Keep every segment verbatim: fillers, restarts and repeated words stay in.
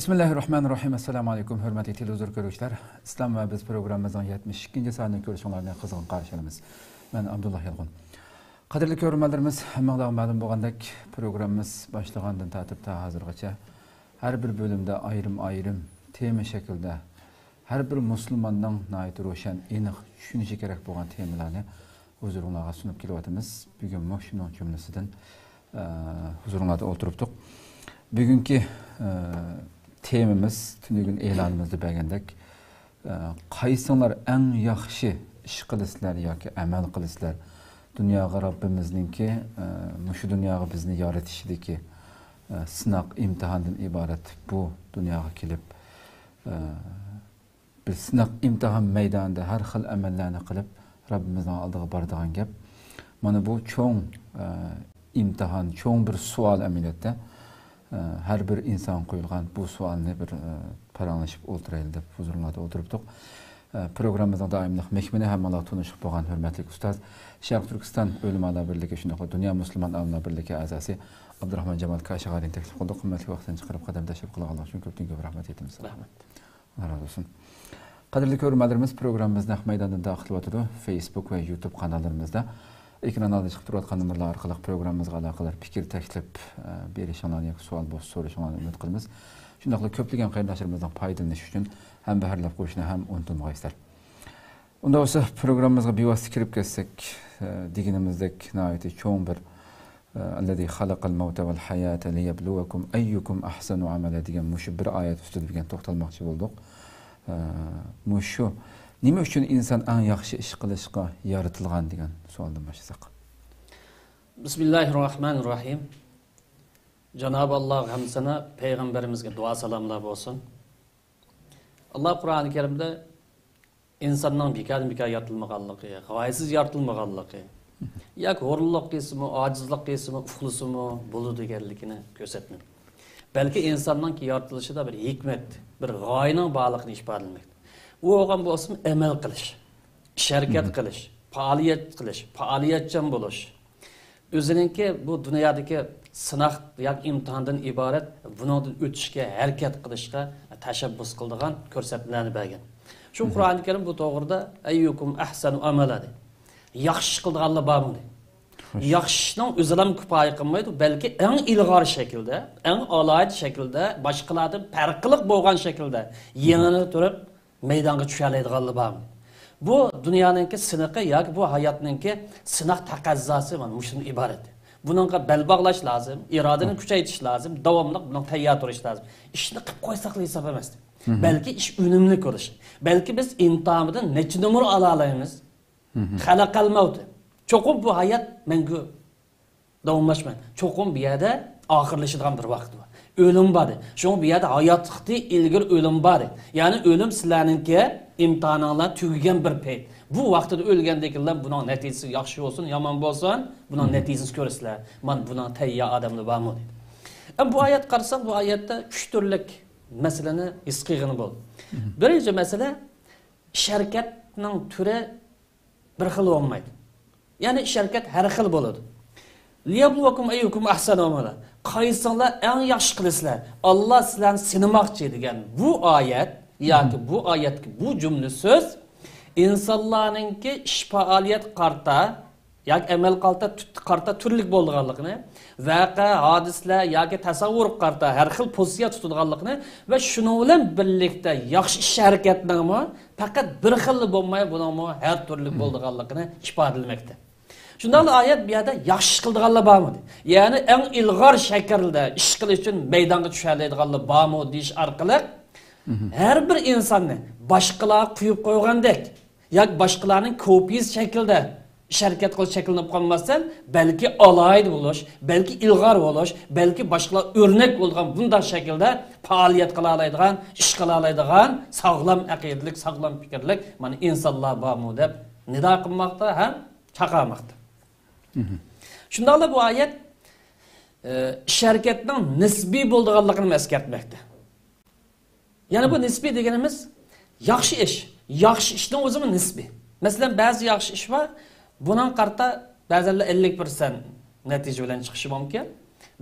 بىسمىللاھىررەھمانىررەھىم. ئەسسالامۇئەلەيكۇم، ھۆرمەتلىك تېلېۋىزور كۆرگۈچىلەر. ئىسلام ۋە بىز پروگراممىمىزنىڭ يەتمىش ئىككىنچى سانىنى كۆرۈشۈڭلارنى قىزغىن قارشى ئالىمىز. مەن ئابدۇللا يالقۇن. قەدىرلىك كۆرۈرمەنلىرىمىز، ھەممىڭلارغا مەلۇم بولغاندەك، پروگراممىمىز باشلىغاندىن تارتىپ تا ھازىرغىچە ھەر بىر بۆلۈمدە ئايرىم-ئايرىم تېما شەكلىدە ھەر بىر مۇسۇلماننىڭ ناھايىتى روشەن، ئېنىق چۈشىنىشى كېرەك بولغان تېمىلارنى ھۇزۇرۇڭلارغا سۇنۇپ كېلىۋاتىمىز. بۈگۈنمۇ شۇنىڭ جۈملىسىدىن، ئە، ھۇزۇرۇڭلاردا ئولتۇرۇپتۇق. بۈگۈنكى، ئە، تېمىمىز تۈنۈگۈن ئېلانىمىزدا بەرگەندەك، ئە، قايسىڭلار ئەڭ ياخشى ئىش قىلىسىلەر ياكى ئەمەل قىلىسىلەر؟ دۇنياغا رەببىمىزنىڭكى، ئە، مۇشۇ دۇنياغا بىزنى يارىتىشىدىكى، ئە، سىناق، ئىمتىھاندىن ئىبارەت بۇ دۇنياغا كېلىپ، ئە، بىر سىناق ئىمتىھان مەيدانىدا ھەر خىل ئەمەللەرنى قىلىپ، رەببىمىزنىڭ ئالدىغا بارىدىغان گەپ. مانا بۇ چوڭ، ئە، ئىمتىھان، چوڭ بىر سوئال ئەمەلىيەتتە. ئە، ھەر بىر ئىنسانغا قويۇلغان بۇ سوئالنى بىر، ئە، پاراڭلىشىپ ئولتۇرايلى دەپ ھۇزۇرۇڭلاردا ئولتۇرۇپتۇق. ئە، پروگراممىمىزنىڭ دائىملىق مېھمىنى، ھەممىڭلار تونۇشلۇق بولغان ھۆرمەتلىك ئۇستاز، شەرقىي تۈركىستان ئۆلىمالار بىرلىكى، شۇنداقلا دۇنيا مۇسۇلمان ئالىملار بىرلىكى ئەزاسى ئابدۇراخمان جامال كاشىغارىنى تەكلىپ قىلدۇق. قىممەتلىك ۋاقتىنى چىقىرىپ، قەدەم تەشرىپ قىلغانلىقى ئۈچۈن كۆپتىن كۆپ رەھمەت ئېيتىمىز. رەھمەت. ئاللا رازى بولسۇن. قەدىرلىك كۆرۈرمەنلىرىمىز، پروگراممىمىز نەق مەيداندىن تارقىتىلىۋاتىدۇ. فېيسبۇك ۋە يۇتۇب قاناللىرىمىزدا ئېكران ئالدىدا چىقىپ تۇرۇۋاتقان نومۇرلار ئارقىلىق پروگراممىمىزغا ئالاقىدار پىكىر، تەكلىپ، ئە، بېرىشىڭلارنى ياكى سوئال بولسا سورىشىڭلارنى ئۈمىد قىلىمىز. شۇنداقلا كۆپلىگەن قېرىنداشلىرىمىزنىڭ پايدىلىنىشى ئۈچۈن ھەمبەھىرلەپ قويۇشنى ھەم ئۇنتۇمىغايسىلەر. ئۇنداق بولسا، پروگراممىمىزغا بىۋاسىتە كىرىپ كەتسەك، ئە، دېگىنىمىزدەك ناھايىتى چوڭ بىر، ئە، «الذي خلق الموت والحياة ليبلوكم أيكم أحسن عملا» دېگەن مۇشۇ بىر ئايەت ئۈستىدە بۈگۈن توختالماقچى بولدۇق. ئە، مۇشۇ نېمە ئۈچۈن ئىنسان ئەڭ ياخشى ئىش قىلىشقا يارىتىلغان دېگەن سوئالدىن باشلىساق. بىسمىللاھىررەھمانىررەھىم. جانابى ئاللاغا ھەمدۇسانا، پەيغەمبىرىمىزگە دۇئا سالاملار بولسۇن. ئاللا قۇرئانى كەرىمدە ئىنساننىڭ بىكاردىن بىكار يارىتىلمىغانلىقى، غايىسىز يارىتىلمىغانلىقى، ياكى ھۇرۇنلۇق قىلسىمۇ، ئاجىزلىق قىلسىمۇ، ئۇخلىسىمۇ بولىدۇ دېگەنلىكىنى كۆرسەتمەيدۇ. بەلكى ئىنساننىڭكى يارىتىلىشىدا بىر ھېكمەت، بىر غايىنىڭ بارلىقىنى ئىپادىلىمەكتە. ئۇ بولغان بولسىمۇ ئەمەل قىلىش، ئىش ھەرىكەت قىلىش، پائالىيەت قىلىش، پائالىيەتچان بولۇش. ئۆزىنىڭكى بۇ دۇنيادىكى سىناق ياكى ئىمتىھاندىن ئىبارەت، بۇنىڭدىن ئۆتۈشكە ھەرىكەت قىلىشقا تەشەببۇس قىلىدىغان كۆرسەتمىلەرنى بەرگەن. شۇ قۇرئانى كەرىم بۇ توغرىدا «أيكم أحسن عملا» دەيدۇ. ياخشى ئىش قىلىدىغانلار بارمۇ دەيدۇ. ياخشى ئىشنىڭ ئۆزىلا كۇپايە قىلمايدۇ، بەلكى ئەڭ ئىلغار شەكىلدە، ئەڭ ئالاھىدە شەكىلدە، باشقىلاردىن پەرقلىق بولغان شەكىلدە يېڭىلىنىپ تۇرۇپ، مەيدانغا چۈشەلەيدىغانلار بارمۇ؟ بۇ دۇنيانىڭكى سىنىقى ياكى بۇ ھاياتنىڭكى سىناق تەقەززاسى مانا مۇشۇدىن ئىبارەت. بۇنىڭغا بەل باغلاش لازىم، ئىرادىنى كۈچەيتىش لازىم، داۋاملىق بۇنىڭغا تەييار تۇرۇش لازىم. ئىشنى قىلىپ قويساقلا ھېساب ئەمەس. بەلكى ئىش ئۈنۈملۈك بولۇش. بەلكى بىز ئىمتىھاندىن نەچچە نومۇر ئالالايمىز؟ خەلەقەل مەۋت. چوقۇم بۇ ھايات مەڭگۈ داۋاملاشمايدۇ. چوقۇم بۇ يەردە ئاخىرلىشىدىغان بىر ۋاقىت بار. ئۆلۈم بار. شۇڭا بۇ يەردە ھاياتلىقتىن ئىلگىرى ئۆلۈم بار. يەنى ئۆلۈم سىلەرنىڭكى ئىمتىھانىڭلار تۈگىگەن بىر پەيت. بۇ ۋاقتىدا ئۆلگەندىن كېيىن بۇنىڭ نەتىجىسى ياخشى بولسۇن، يامان بولسۇن، بۇنىڭ نەتىجىسىنى كۆرىسىلەر. مانا بۇنىڭ تەييار ئادەملىرى بارمۇ دەيدۇ. ئەمما بۇ ئايەتكە قارىساق، بۇ ئايەتتە ئۈچ تۈرلۈك مەسىلىنى ھېس قىلغىلى بولىدۇ. بىرىنچى مەسىلە، ئىش ھەرىكەتنىڭ تۈرى بىر خىل بولمايدۇ. يەنى ئىش ھەرىكەت ھەر خىل بولىدۇ. ليبلوكم أيكم أحسن عملا. قايسىڭلار ئەڭ ياخشى قىلىسىلەر؟ ئاللا سىلەرنى سىنىماقچى دېگەن بۇ ئايەت ياكى بۇ ئايەتتىكى بۇ جۈملە سۆز ئىنسانلارنىڭكى ئىش پائالىيەت قارىتا ياكى ئەمەل قارىتا، قارىتا تۈرلۈك بولىدىغانلىقىنى، ۋەقە، ھادىسىلەر ياكى تەسەۋۋۇرغا قارىتا ھەر خىل پوزىتسىيە تۇتىدىغانلىقىنى ۋە شۇنىڭ بىلەن بىرلىكتە ياخشى ئىش ھەرىكەتنىڭمۇ پەقەت بىر خىللا بولماي، بۇنىڭمۇ ھەر تۈرلۈك بولىدىغانلىقىنى ئىپادىلىمەكتە. شۇنداقلا ئايەت بۇ يەردە ياخشى ئىش قىلىدىغانلار بارمۇ دەيدۇ. يەنى ئەڭ ئىلغار شەكىلدە ئىش قىلىش ئۈچۈن مەيدانغا چۈشەلەيدىغانلار بارمۇ دېيىش ئارقىلىق ھەر بىر ئىنساننى باشقىلارغا قويۇپ قويغاندەك ياكى باشقىلارنىڭ كوپىيىسى شەكلىدە ئىش ھەرىكەت قىلىش شەكىللىنىپ قالماستىن، بەلكى ئالاھىدە بولۇش، بەلكى ئىلغار بولۇش، بەلكى باشقىلار ئۆرنەك بولىدىغان بۇنداق شەكىلدە پائالىيەت قىلالايدىغان، ئىش قىلالايدىغان ساغلام ئەقىدىلىك، ساغلام پىكىرلىك مانا ئىنسانلار بارمۇ دەپ نىدا قىلماقتا ھەم چاقىرماقتا. شۇنداقلا بۇ ئايەت، ئە، ئىش ھەرىكەتنىڭ نىسبىي بولىدىغانلىقىنى ئەسكەرتمەكتە. يەنى بۇ نىسبىي دېگىنىمىز ياخشى ئىش. ياخشى ئىشنىڭ ئۆزىمۇ نىسبىي. مەسىلەن، بەزى ياخشى ئىش بار، بۇنىڭ قارىتا بەزەنلەر ئەللىك پىرسەنت نەتىجە بىلەن چىقىشى مۇمكىن.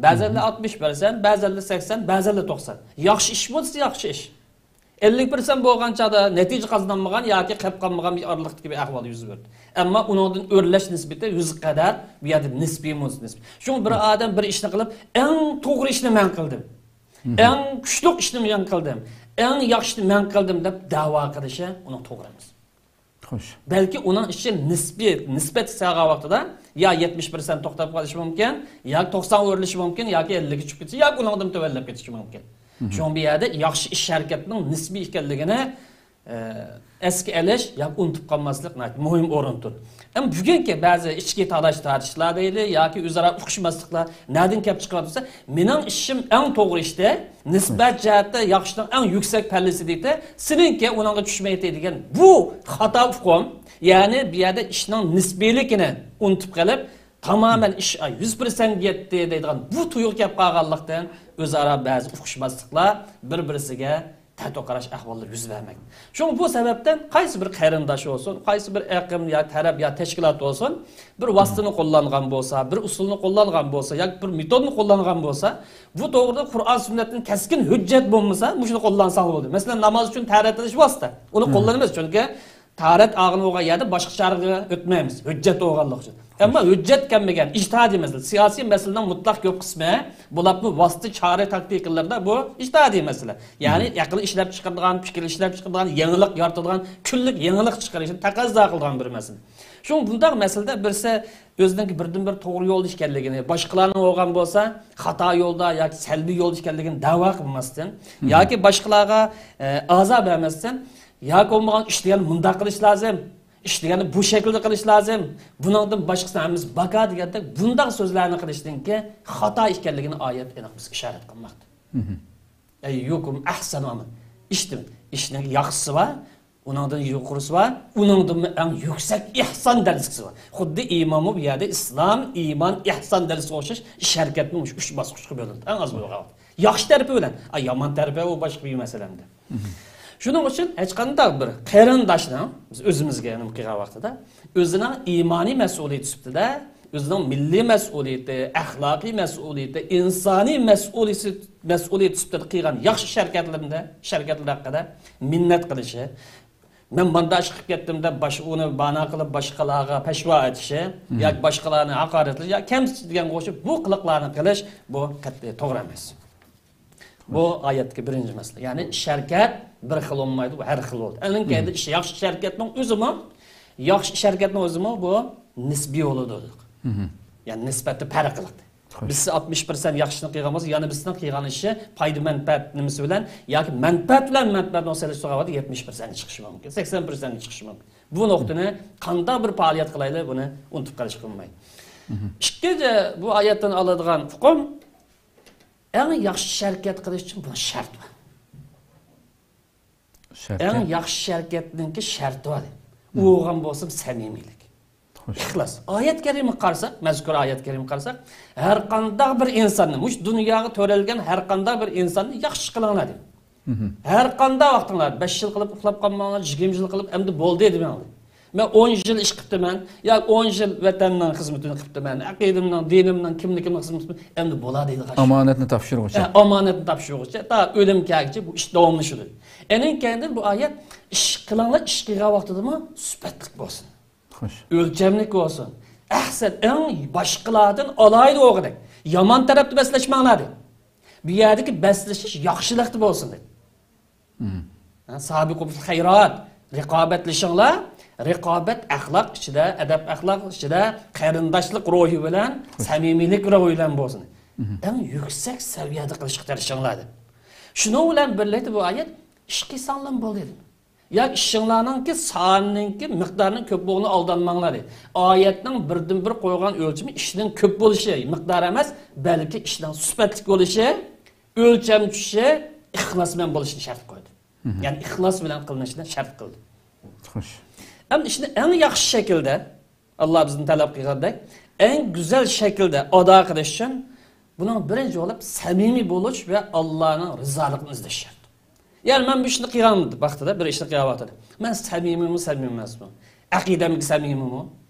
بەزەنلەر ئاتمىش پىرسەنت، بەزەنلەر سەكسەن، بەزەنلەر توقسان. ياخشى ئىش بولسا ياخشى ئىش. ئەللىك پىرسەنت بولغان چاغدا نەتىجە قازىنالمىغان ياكى قېلىپ قالمىغان بىر ئارىلىقتىكى بىر ئەھۋال يۈز بەردى. ئەمما ئۇنىڭدىن ئۆرلەش نىسبىتى يۈزگە قەدەر بۇ يەردە نىسبىي، نىسبىي. شۇڭا بىر ئادەم بىر ئىشنى قىلىپ، ئەڭ توغرا ئىشنى مەن قىلدىم. ئەڭ كۈچلۈك ئىشنى مەن قىلدىم. ئەڭ ياخشىنى مەن قىلدىم دەپ دەۋا قىلىشى ئۇنىڭ توغرا ئەمەس. خوش. بەلكى ئۇنىڭ ئىشى نىسبىي، نىسبەت ھېسابى ۋاقتىدا يا يەتمىش پىرسەنت توختاپ قېلىشى مۇمكىن، يا توقسانغا ئۆرلىشى مۇمكىن، ياكى ئەللىككە چۈشۈپ كېتىشى، ياكى ئۇنىڭدىن تۆۋەنلەپ كېتىشى مۇمكىن. شۇڭا بۇ يەردە ياخشى ئىش ھەرىكەتنىڭ نىسبىي ئىكەنلىكىنى، ئە، ئەسكە ئېلىش ياكى ئۇنتۇپ قالماسلىق ناھايىتى مۇھىم ئورۇندا تۇرىدۇ. ئەمما بۈگۈنكى بەزى ئىچكى تالاش-تارتىشلار دەيلى ياكى ئۆزئارا ئۇقۇشماسلىقلار نەدىن كەپ چىقىۋاتىدۇ دېسە، مېنىڭ ئىشىم ئەڭ توغرا ئىش دە، نىسبەت جەھەتتە ياخشىنىڭ ئەڭ يۈكسەك پەللىسى دەيدۇ، سېنىڭكى ئۇنىڭغا چۈشمەيتتى دېگەن بۇ خاتا ئۇقۇم. يەنى بۇ يەردە ئىشنىڭ نىسبىيلىكىنى ئۇنتۇپ قېلىپ، تامامەن ئىش، ئا، يۈز پىرسەنتكە يەتتى دەيدىغان بۇ تۇيغۇ كەپ قالغانلىقتىن، ئۆزئارا بەزى ئۇقۇشماسلىقلار، بىر-بىرسىگە تەتۈر قاراش ئەھۋاللىرى يۈز بەرمەكتە. شۇڭا بۇ سەۋەبتىن قايسى بىر قېرىنداش بولسۇن، قايسى بىر ئېقىم يا تەرەپ يا تەشكىلات بولسۇن، بىر ۋاسىتىنى قوللانغان بولسا، بىر ئۇسۇلنى قوللانغان بولسا ياكى بىر مېتودنى قوللانغان بولسا، بۇ توغرىدا قۇرئان سۈننەتتىن كەسكىن ھۆججەت بولمىسا، مۇشۇنى قوللانساڭ بولدى. مەسىلەن، ناماز ئۈچۈن تەھارەت ئېلىش ۋاسىتە. ئۇنى قوللىنىمىز، چۈنكى تەھارەت ئالغىنى بولغان يەردە باشقا چارىگە ئۆتمەيمىز، ھۆججەت بولغانلىقى ئۈچۈن. ئەمما ھۆججەت كەلمىگەن ئىجتىھادىي مەسىلە، سىياسىي مەسىلىنىڭ مۇتلەق كۆپ قىسمى، بولۇپمۇ ۋاسىتە، چارە، تاكتىكىلىرىدا بۇ ئىجتىھادىي مەسىلە. يەنى ئەقىل ئىشلەپ چىقىرىدىغان، پىكىر ئىشلەپ چىقىرىدىغان، يېڭىلىق يارىتىدىغان، كۈنلۈك يېڭىلىق چىقىرىشنى تەقەززا قىلىدىغان بىر مەسىلە. شۇڭا بۇنداق مەسىلىدە بىرسى ئۆزىنىڭكى بىردىنبىر توغرا يولدا ئىكەنلىكىنى، باشقىلارنىڭ بولغان بولسا خاتا يولدا ياكى سەلبىي يولدا ئىكەنلىكىنى دەۋا قىلماستىن، ياكى باشقىلارغا، ئە، ئازار بەرمەستىن، ياكى بولمىغان ئىش دېگەن مۇنداق قىلىش لازىم، ئىش دېگەننى بۇ شەكىلدە قىلىش لازىم، بۇنىڭدىن باشقىسىنى ھەممىسى باكار دېگەندەك بۇنداق سۆزلەرنى قىلىشنىڭكى خاتا ئىكەنلىكىنى ئايەت ئېنىق بىزگە ئىشارەت قىلماقتا. ئەييۇكۇم ئەھسەنۇ ئەمەل. ئىشتىن، ئىشنىڭ ياخشىسى بار، ئۇنىڭدىن يۇقىرىسى بار، ئۇنىڭدىنمۇ ئەڭ يۈكسەك ئېھسان دەرىجىسى بار. خۇددى ئىمانمۇ بۇ يەردە ئىسلام، ئىمان، ئېھسان دەرىجىسىگە ئوخشاش ئىش ھەرىكەتمۇ مۇشۇ ئۈچ باسقۇچقا بۆلۈنىدۇ. ئەڭ ئاز بولغان ۋاقىت. ياخشى تەرىپى بىلەن، ئا، يامان تەرىپى ئۇ باشقا بىر مەسىلە ئەمدى. شۇنىڭ ئۈچۈن ھېچقانداق بىر قېرىنداشنىڭ، بىز ئۆزىمىزگە نېمە قىلغان ۋاقتىدا، ئۆزىنىڭ ئىمانىي مەسئۇلىيىتى سۈپىتىدە، ئۆزىنىڭ مىللىي مەسئۇلىيىتى، ئەخلاقىي مەسئۇلىيىتى، ئىنسانىي مەسئۇلىيىتى، مەسئۇلىيىتى سۈپىتىدە قىلغان ياخشى ئىش ھەرىكەتلىرىدە، ئىش ھەرىكەتلىرى ھەققىدە مىننەت قىلىشى، مەن مانداق ئىش قىلىپ كەتتىم دەپ، باشقا ئۇنى بانا قىلىپ، باشقىلارغا پەشۋا ئېتىشى ياكى باشقىلارنى ھاقارەتلەش ياكى كەمسىتىش دېگەنگە ئوخشاپ بۇ قىلىقلارنى قىلىش، بۇ قەتئىي توغرا ئەمەس. بۇ ئايەتتىكى بىرىنچى مەسىلە. يەنى ئىش ھەرىكەت بىر خىل بولمايدۇ، بۇ ھەر خىل بولىدۇ. ئەنىڭ كەينىدە ئىش، ياخشى ئىش ھەرىكەتنىڭ ئۆزىمۇ، ياخشى ئىش ھەرىكەتنىڭ ئۆزىمۇ بۇ نىسبىي بولىدۇ. يەنى نىسبەتتە پەرق قىلىدۇ. بىز ئاتمىش پىرسەنت ياخشىنى قىلغان بولسا، يەنە بىرسىنىڭ قىلغان ئىشى پايدا مەنپەئەت نېمىسى بىلەن ياكى مەنپەئەت بىلەن مەنپەئەتنى سېلىشتۇرغان ۋاقىتتا يەتمىش پىرسەنتكە چىقىشى مۇمكىن، سەكسەن پىرسەنتكە چىقىشى مۇمكىن. بۇ نۇقتىنى قانداق بىر پائالىيەت قىلايلى، بۇنى ئۇنتۇپ قېلىشقا بولمايدۇ. ئىككىنچى، بۇ ئايەتتىن ئالىدىغان ئۇقۇم، ئەڭ ياخشى ئىش ھەرىكەت قىلىش ئۈچۈن بۇ شەرت بار. شەرت. ئەڭ ياخشى ئىش ھەرىكەتنىڭكى شەرتى بار. ئۇ بولغان بولسا سەمىمىيلىك. خوش. ئىخلاس. ئايەت كەرىمىگە قارىساق، مەزكۇر ئايەت كەرىمىگە قارىساق، ھەر قانداق بىر ئىنساننى، مۇشۇ دۇنياغا تۆرەلگەن ھەر قانداق بىر ئىنساننى ياخشى قىلىڭلار دەيدۇ. ھەر قانداق ۋاقتىڭلار، بەش يىل قىلىپ ئۇخلاپ قالماڭلار، يىگىرمە يىل قىلىپ ئەمدى بولدى دېمەڭلار. مەن ئون يىل ئىش قىپتىمەن، يا ئون يىل ۋەتەننىڭ خىزمىتىنى قىپتىمەن، ئەقىدەمنىڭ، دىنىمنىڭ، كىملىكىمنىڭ خىزمىتىنى قىپتىمەن، ئەمدى بولا دەيدىغان ئىش. ئامانەتنى تاپشۇرغۇچە. ھە، ئامانەتنى تاپشۇرغۇچە، تا ئۆلۈم كەلگۈچە بۇ ئىش داۋاملىشىدۇ. ئەنىڭ كەينىدىن بۇ ئايەت، ئىش قىلىڭلار، ئىش قىلغان ۋاقتىدىمۇ سۈپەتلىك بولسۇن. خوش. ئۆلچەملىك بولسۇن. ئەھسەن، ئەڭ باشقىلاردىن ئالاھىدە بولغۇدەك. يامان تەرەپتە بەسلەشمەڭلار دەيدۇ. بۇ يەردىكى بەسلىشىش ياخشىلىقتا بولسۇن دەيدۇ. ھە، سابىقۇ بىل خەيرات، رىقابەتلىشىڭلار. رىقابەت ئەخلاق ئىچىدە، ئەدەپ ئەخلاق ئىچىدە، قېرىنداشلىق روھى بىلەن، سەمىمىيلىك روھى بىلەن بولسۇن. ئەڭ يۈكسەك سەۋىيەدە قىلىشقا تىرىشىڭلار دەپ. شۇنىڭ بىلەن بىرلىكتە بۇ ئايەت، ئىش قىلساڭلارمۇ بولدى دېدى. ياكى ئىشىڭلارنىڭكى سانىنىڭكى مىقدارىنىڭ كۆپ بولغىنىغا ئالدانماڭلار دېدى. ئايەتنىڭ بىردىن بىر قويغان ئۆلچىمى ئىشنىڭ كۆپ بولۇشى، مىقدار ئەمەس، بەلكى ئىشنىڭ سۈپەتلىك بولۇشى، ئۆلچەم چۈشۈشى، ئىخلاس بىلەن بولۇشىنى شەرت قويدى. يەنى ئىخلاس بىلەن قىلىنىشىنى شەرت قىلدى. خوش. ئەمدى ئىشنى ئەڭ ياخشى شەكىلدە، ئاللا بىزدىن تەلەپ قىلغاندەك، ئەڭ گۈزەل شەكىلدە ئادا قىلىش ئۈچۈن بۇنىڭ بىرىنچى بولۇپ سەمىمىي بولۇش ۋە ئاللانىڭ رىزالىقىنى ئىزدەش شەرت. يەنى مەن بۇ ئىشنى قىلغان ۋاقتىدا، بىر ئىشنى قىلغان ۋاقتىدا، مەن سەمىمىيمۇ، سەمىمىي ئەمەسمۇ؟ ئەقىدەمگە سەمىمىيمۇ؟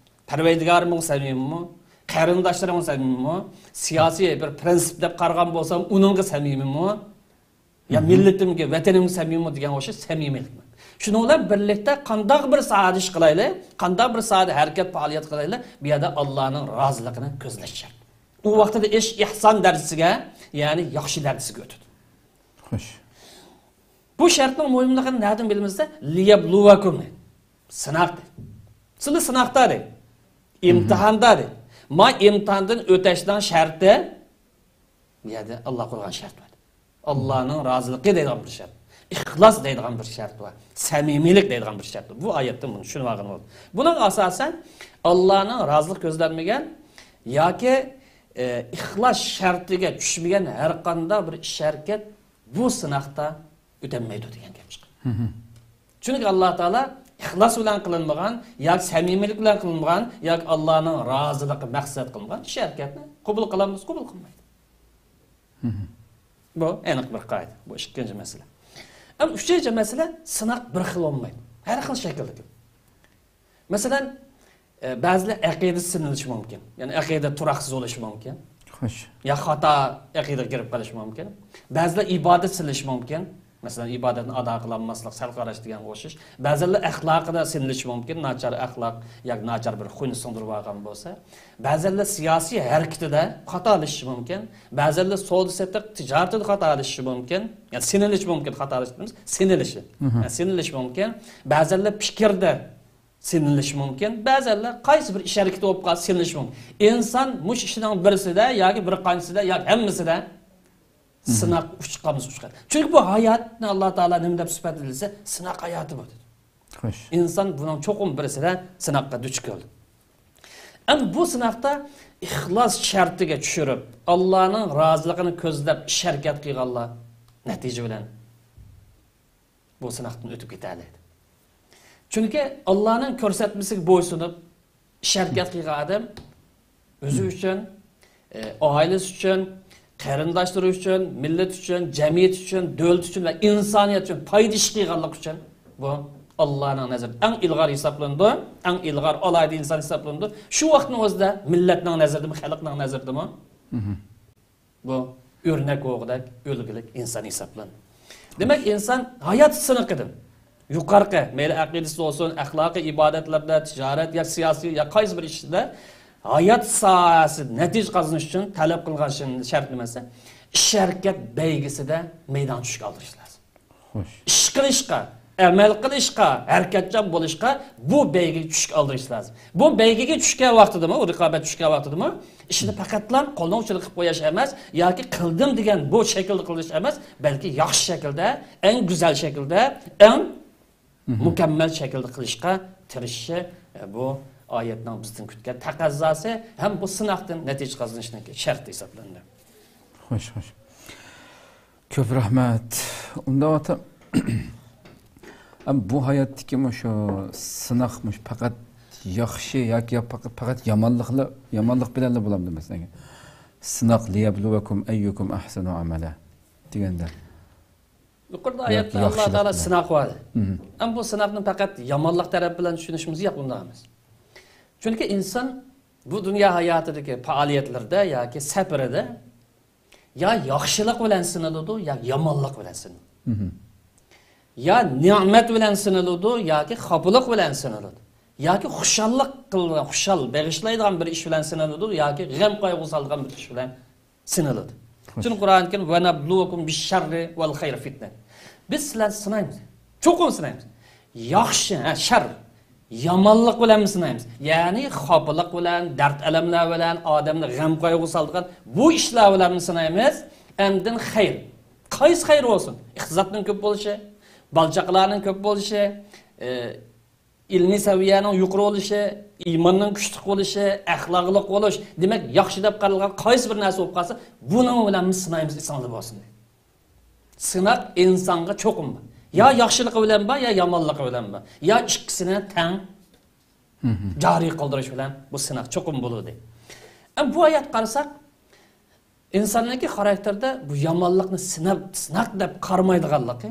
پەرۋەردىگارىمغا سەمىمىيمۇ؟ قېرىنداشلىرىڭغا سەمىمىيمۇ؟ سىياسىي بىر پرىنسىپ دەپ قارىغان بولسام، ئۇنىڭغا سەمىمىيمۇ؟ يا مىللىتىمگە، ۋەتىنىمگە سەمىمىيمۇ دېگەن ئوخشاش سەمىمىيلىكمۇ؟ شۇنىڭ بىلەن بىرلىكتە، قانداق بىر ساھەدە ئىش قىلايلى، قانداق بىر ساھەدە ھەرىكەت، پائالىيەت قىلايلى، بۇ يەردە ئاللانىڭ رازىلىقىنى كۆزلەش شەرت. ئۇ ۋاقتىدا ئىش ئىھسان دەرىجىسىگە، يەنى ياخشى دەرىجىسىگە ئۆتىدۇ. خوش. بۇ شەرتنىڭ مۇھىملىقىنى نەدىن بىلىمىز دېسە، لىيەبلۇۋەكۇم دەيدۇ. سىناق دەيدۇ. سىلى سىناقتا دەيدۇ. ئىمتىھاندا دەيدۇ. ما ئىمتىھاندىن ئۆتەشنىڭ شەرتى، بۇ يەردە ئاللا قويغان شەرت بار. ئاللانىڭ رازىلىقى دەيدىغان بىر شەرت. ئىخلاس دەيدىغان بىر شەرت بار. سەمىمىيلىك دەيدىغان بىر شەرت بار. بۇ ئايەتتىن بۇنى چۈشىنىۋالغىلى بولىدۇ. بۇنىڭغا ئاساسەن، ئاللانىڭ رازىلىقى كۆزلەنمىگەن ياكى، ئە، ئىخلاس شەرتىگە چۈشمىگەن ھەر قانداق بىر ئىش ھەرىكەت بۇ سىناقتا ئۆتەلمەيدۇ دېگەن گەپ چىقىدۇ. چۈنكى ئاللا تائالا ئىخلاس بىلەن قىلىنمىغان ياكى سەمىمىيلىك بىلەن قىلىنمىغان ياكى ئاللانىڭ رازىلىقى مەقسەت قىلىنغان ئىش ھەرىكەتنى قوبۇل قىلامدۇ، قوبۇل قىلمايدۇ. بۇ ئېنىق بىر قائىدە. بۇ ئىككىنچى مەسىلە. ئەمما ئۈچىنچى مەسىلە، سىناق بىر خىل بولمايدۇ. ھەر خىل شەكىلدە. مەسىلەن، ئە، بەزىلەر ئەقىدە سىنىلىشى مۇمكىن. يەنى ئەقىدە تۇراقسىز بولۇشى مۇمكىن. خوش. يا خاتا ئەقىدىگە كىرىپ قېلىشى مۇمكىن. بەزىلەر ئىبادەت سىنىلىشى مۇمكىن. مەسىلەن، ئىبادەتنى ئادا قىلالماسلىق، سەل قاراش دېگەنگە ئوخشاش. بەزىلەر ئەخلاقىدا سىنىلىشى مۇمكىن، ناچار ئەخلاق ياكى ناچار بىر خۇينى سىڭدۈرۈپ ئالغان بولسا. بەزىلەر سىياسىي ھەرىكىتىدە خاتالىشىشى مۇمكىن. بەزىلەر سودا سېتىق تىجارىتىدە خاتالىشىشى مۇمكىن. يەنى سىنىلىشى مۇمكىن، خاتالىشىش دېمەيمىز، سىنىلىشى. يەنى سىنىلىشى مۇمكىن. بەزىلەر پىكىردە سىنىلىشى مۇمكىن. بەزىلەر قايسى بىر ئىش ھەرىكىتى بولۇپ قالسا سىنىلىشى مۇمكىن. ئىنسان مۇشۇ ئىشنىڭ بىرسىدە ياكى بىر قانچىسىدا ياكى ھەممىسىدە سىناق ئۇچقانمىسا ئۇچقان. چۈنكى بۇ ھاياتنى ئاللا تائالا نېمە دەپ سۈپەتلىدى دېسە، سىناق ھاياتى بۇ دېدى. خوش. ئىنسان بۇنىڭ چوقۇم بىرسىدە سىناققا دۇچ كەلدى. ئەمدى بۇ سىناقتا ئىخلاس شەرتىگە چۈشۈرۈپ، ئاللانىڭ رازىلىقىنى كۆزلەپ ئىش ھەرىكەت قىلغانلار نەتىجە بىلەن بۇ سىناقتىن ئۆتۈپ كېتەلەيدۇ. چۈنكى ئاللانىڭ كۆرسەتمىسىگە بويسۇنۇپ ئىش ھەرىكەت قىلغان ئادەم ئۆزى ئۈچۈن، ئائىلىسى ئۈچۈن، قېرىنداشلىرى ئۈچۈن، مىللەت ئۈچۈن، جەمئىيەت ئۈچۈن، دۆلەت ئۈچۈن ۋە ئىنسانىيەت ئۈچۈن پايدا ئىش قىلغانلىقى ئۈچۈن بۇ ئاللانىڭ نەزىرىدە ئەڭ ئىلغار ھېسابلىنىدۇ، ئەڭ ئىلغار ئالاھىدە ئىنسان ھېسابلىنىدۇ. شۇ ۋاقىتنىڭ ئۆزىدە مىللەتنىڭ نەزىرىدىمۇ، خەلقنىڭ نەزىرىدىمۇ بۇ ئۆرنەك ئوغىدەك، ئۈلگىلىك ئىنسان ھېسابلىنىدۇ. دېمەك، ئىنسان ھايات سىنىقىدىن يۇقىرىقى، مەيلى ئەقىدىسى بولسۇن، ئەخلاقىي ئىبادەتلەردە، تىجارەت يا سىياسىي يا قايسى بىر ئىشتا ھايات ساھەسىدە نەتىجە قازىنىش ئۈچۈن تەلەپ قىلغان شەرت نېمە دېسە، ئىش ھەرىكەت بەيگىسىدە مەيدانغا چۈشكە ئالدۇرۇش لازىم. خوش. ئىش قىلىشقا، ئەمەل قىلىشقا، ھەرىكەتچان بولۇشقا بۇ بەيگىگە چۈشكە ئالدۇرۇش لازىم. بۇ بەيگىگە چۈشكەن ۋاقتىدىمۇ، رىقابەت چۈشكەن ۋاقتىدىمۇ ئىشنى پەقەتلا قولنىڭ ئۇچىدا قىلىپ قويۇش ئەمەس، ياكى قىلدىم دېگەن بۇ شەكىلدە قىلىش ئەمەس، بەلكى ياخشى شەكىلدە، ئەڭ گۈزەل شەكىلدە، ئەڭ مۇكەممەل شەكىلدە قىلىشقا تىرىشىشى، بۇ ئايەتنىڭ بىزدىن كۈتكەن تەقەززاسى ھەم بۇ سىناقتىن نەتىجە قازىنىشنىڭ شەرتى ھېسابلىنىدۇ. خوش، خوش. كۆپ رەھمەت. ئۇنداق ئاتا، ئەم، بۇ ھاياتتىكى مۇشۇ سىناق مۇشۇ پەقەت ياخشى ياكى يا پەقەت، پەقەت يامانلىقلا، يامانلىق بىلەنلا بولامدۇ مەسىلەن؟ سىناق، لىيەبلۇۋەكۇم ئەييۇكۇم ئەھسەنۇ ئەمەلە دېگەندە. يۇقىرىدا ياكى ئايەتتە ئاللا ياخشىلىق تائالا بىلەن. سىناق بار. مم. ئەمما بۇ سىناقنى پەقەت يامانلىق تەرەپ بىلەن چۈشىنىشىمىز ياق، ئۇنداق ئەمەس. چۈنكى ئىنسان بۇ دۇنيا ھاياتىدىكى پائالىيەتلىرىدە ياكى سەپىرىدە يا ياخشىلىق بىلەن سىنىلىدۇ، يا يامانلىق بىلەن سىنىلىدۇ. مم. يا نېمەت بىلەن سىنىلىدۇ، ياكى خاپىلىق بىلەن سىنىلىدۇ. ياكى خۇشاللىق قىلىدىغان، خۇشال بېغىشلايدىغان بىر ئىش بىلەن سىنىلىدۇ، ياكى غەم قايغۇ سالىدىغان بىر ئىش بىلەن سىنىلىدۇ. خوش. چۈنكى قۇرئان كەرىم، «ۋەنەبلۇۋەكۇم بىششەررى ۋەل خەيرى فىتنە.» بىز سىلەرنى سىنايمىز. چوقۇم سىنايمىز. ياخشى، ھە، شەر، يامانلىق بىلەنمۇ سىنايمىز. يەنى خاپىلىق بىلەن، دەرد-ئەلەملەر بىلەن، ئادەمنى غەم قايغۇ سالىدىغان بۇ ئىشلار بىلەنمۇ سىنايمىز. ئاندىن خەير. قايسى خەير بولسۇن؟ ئىقتىسادنىڭ كۆپ بولۇشى، بالا-چاقىلارنىڭ كۆپ بولۇشى، ئە، ئىلمىي سەۋىيەنىڭ يۇقىرى بولۇشى، ئىماننىڭ كۈچلۈك بولۇشى، ئەخلاقلىق بولۇش، دېمەك، ياخشى دەپ قارالغان قايسى بىر نەرسە بولۇپ قالسا، بۇنىڭ بىلەن بىز سىنايمىز، ئېسىڭىزدە بولسۇن. سىناق ئىنسانغا چوقۇم بار. يا ياخشىلىقى بىلەن بار، يا يامانلىقى بىلەن بار. يا ئىككىسىنى تەڭ جارى قىلدۇرۇش بىلەن بۇ سىناق چوقۇم بولىدۇ. ئەمما بۇ ئايەتكە قارىساق، ئىنساننىڭكى خاراكتېرىدا بۇ يامانلىقنى سىناپ، سىناق دەپ قارىمايدىغانلىقى